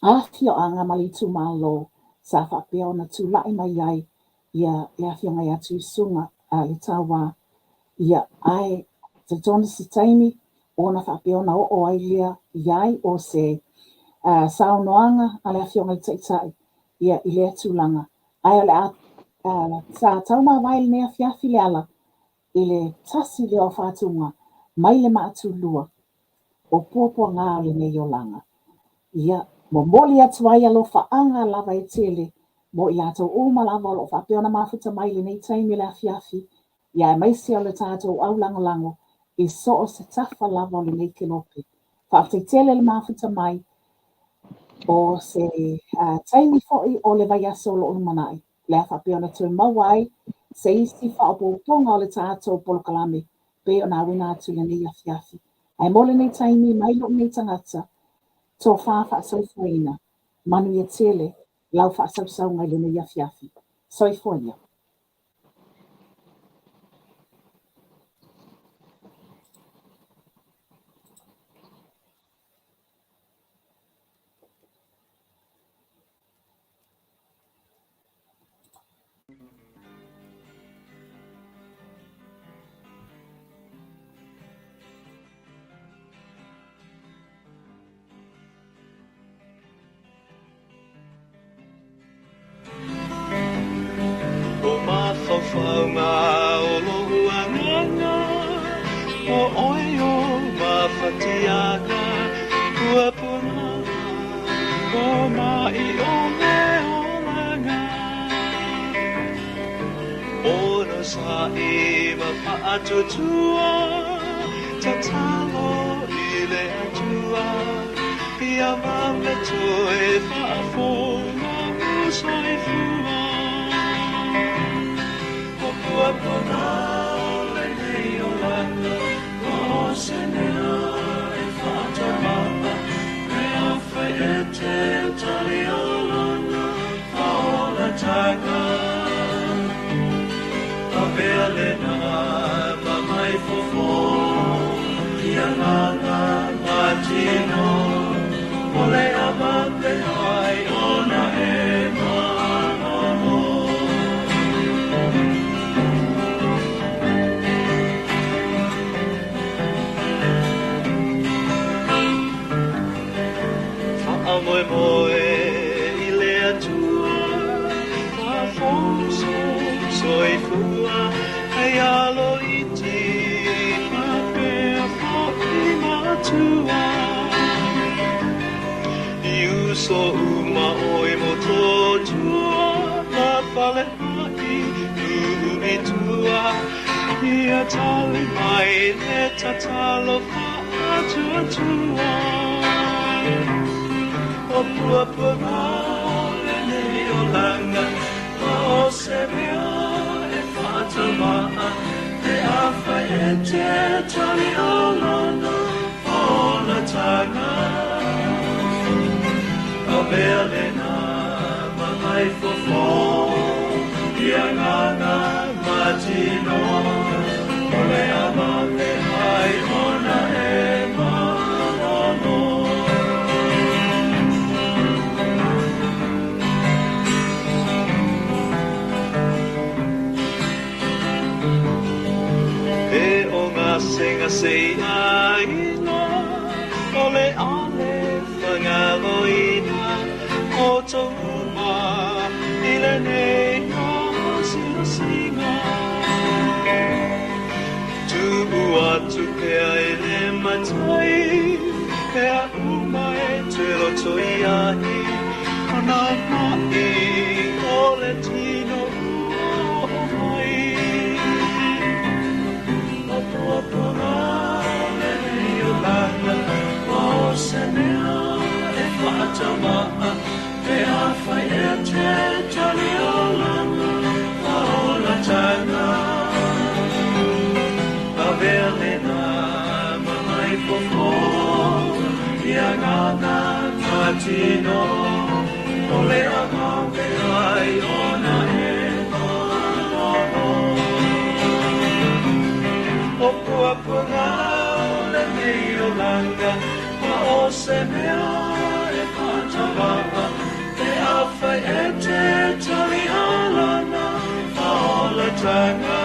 Speaker 1: afioaga ma le itumalo sa faapea ona tulai mai ai ia le Afioga ia Tuisuga a le Taua, ia ae talitonu se taimi ona faapea ona oo ai lea i ai o se saunoaga a le Afioga i le Taitai ia i lea tulaga. Ae o le a sa taumavae i lenei afiafi Leala i le tasi lea o fatuga mai le maatulua o puapuaga o lenei olaga. Ia, momoli atu ai alofaaga lava e tele mo i latou uma lava o lo o faapea ona mafuta mai i lenei taimi o le afiafi, ia aemaise o le tatou aulagolago i so o se tafa lava o lenei kelope. Faafetai tele le mafuta mai o se taimi foi o le vaiaso o lo o lumanai. le a faapea ona toe maua ai se isi faaopoopoga o le tatou polokalame. pei ona auina atu i lenei afiafi. Ae mo lenei taimi mai lou nei tagata, tofa faasoifuaina, manuia tele lau faasausauga i lenei afiafi. Soifua ia.
Speaker 8: O mafaufauga o lou agaga, o oe o mafatiaga, puapuaga o maʻi o le olaga. Onosai ma faatuatua, tatalo i le Atua, ia vave toe faafou lou soifua. O puapuaga lenei olaga, o se mea e faataumaa, pe afai e te tali o lona faaolataga. Avea lena ma mai fofo i agaga ma tino, o le avave ai ona e malolo. Faamoemoe i le Atua, faafou sou soifua, hei alo iti faapea foʻi matua. I uso uma oe Motootua, ma Faleaʻi nuu i tua, ia tali mai le tatalo faatuatua. O puapuaga lenei olaga, ma o se mea e faataumaa, pe afai e te tali o lona faaolataga. Avea lena ma mai fofo i agaga ma tino, o le avave ai ona e malolo. E o gasegase i aiga, o le ale fagaloina o tou uma i lenei asiasiga. Tuu atu pea i le Matai, mea uma e te loto i ai, o nā maʻi o le tino ua oo mai. O puapuaga lenei olaga, ma o se mea e faataumaa, pe afai e te tali o lana faaolataga. Avea lena ma mai fofo i agaga ma tino, o le avave ai ona e malolo. O puapuaga lenei olaga, ma o se mea e faataumaa, pe afai e te tali o lana faaolataga.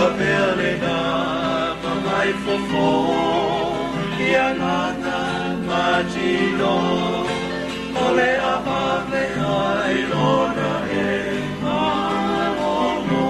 Speaker 8: Avea lena ma mai fofo i agaga ma tino, o le avave ai ona e malolo.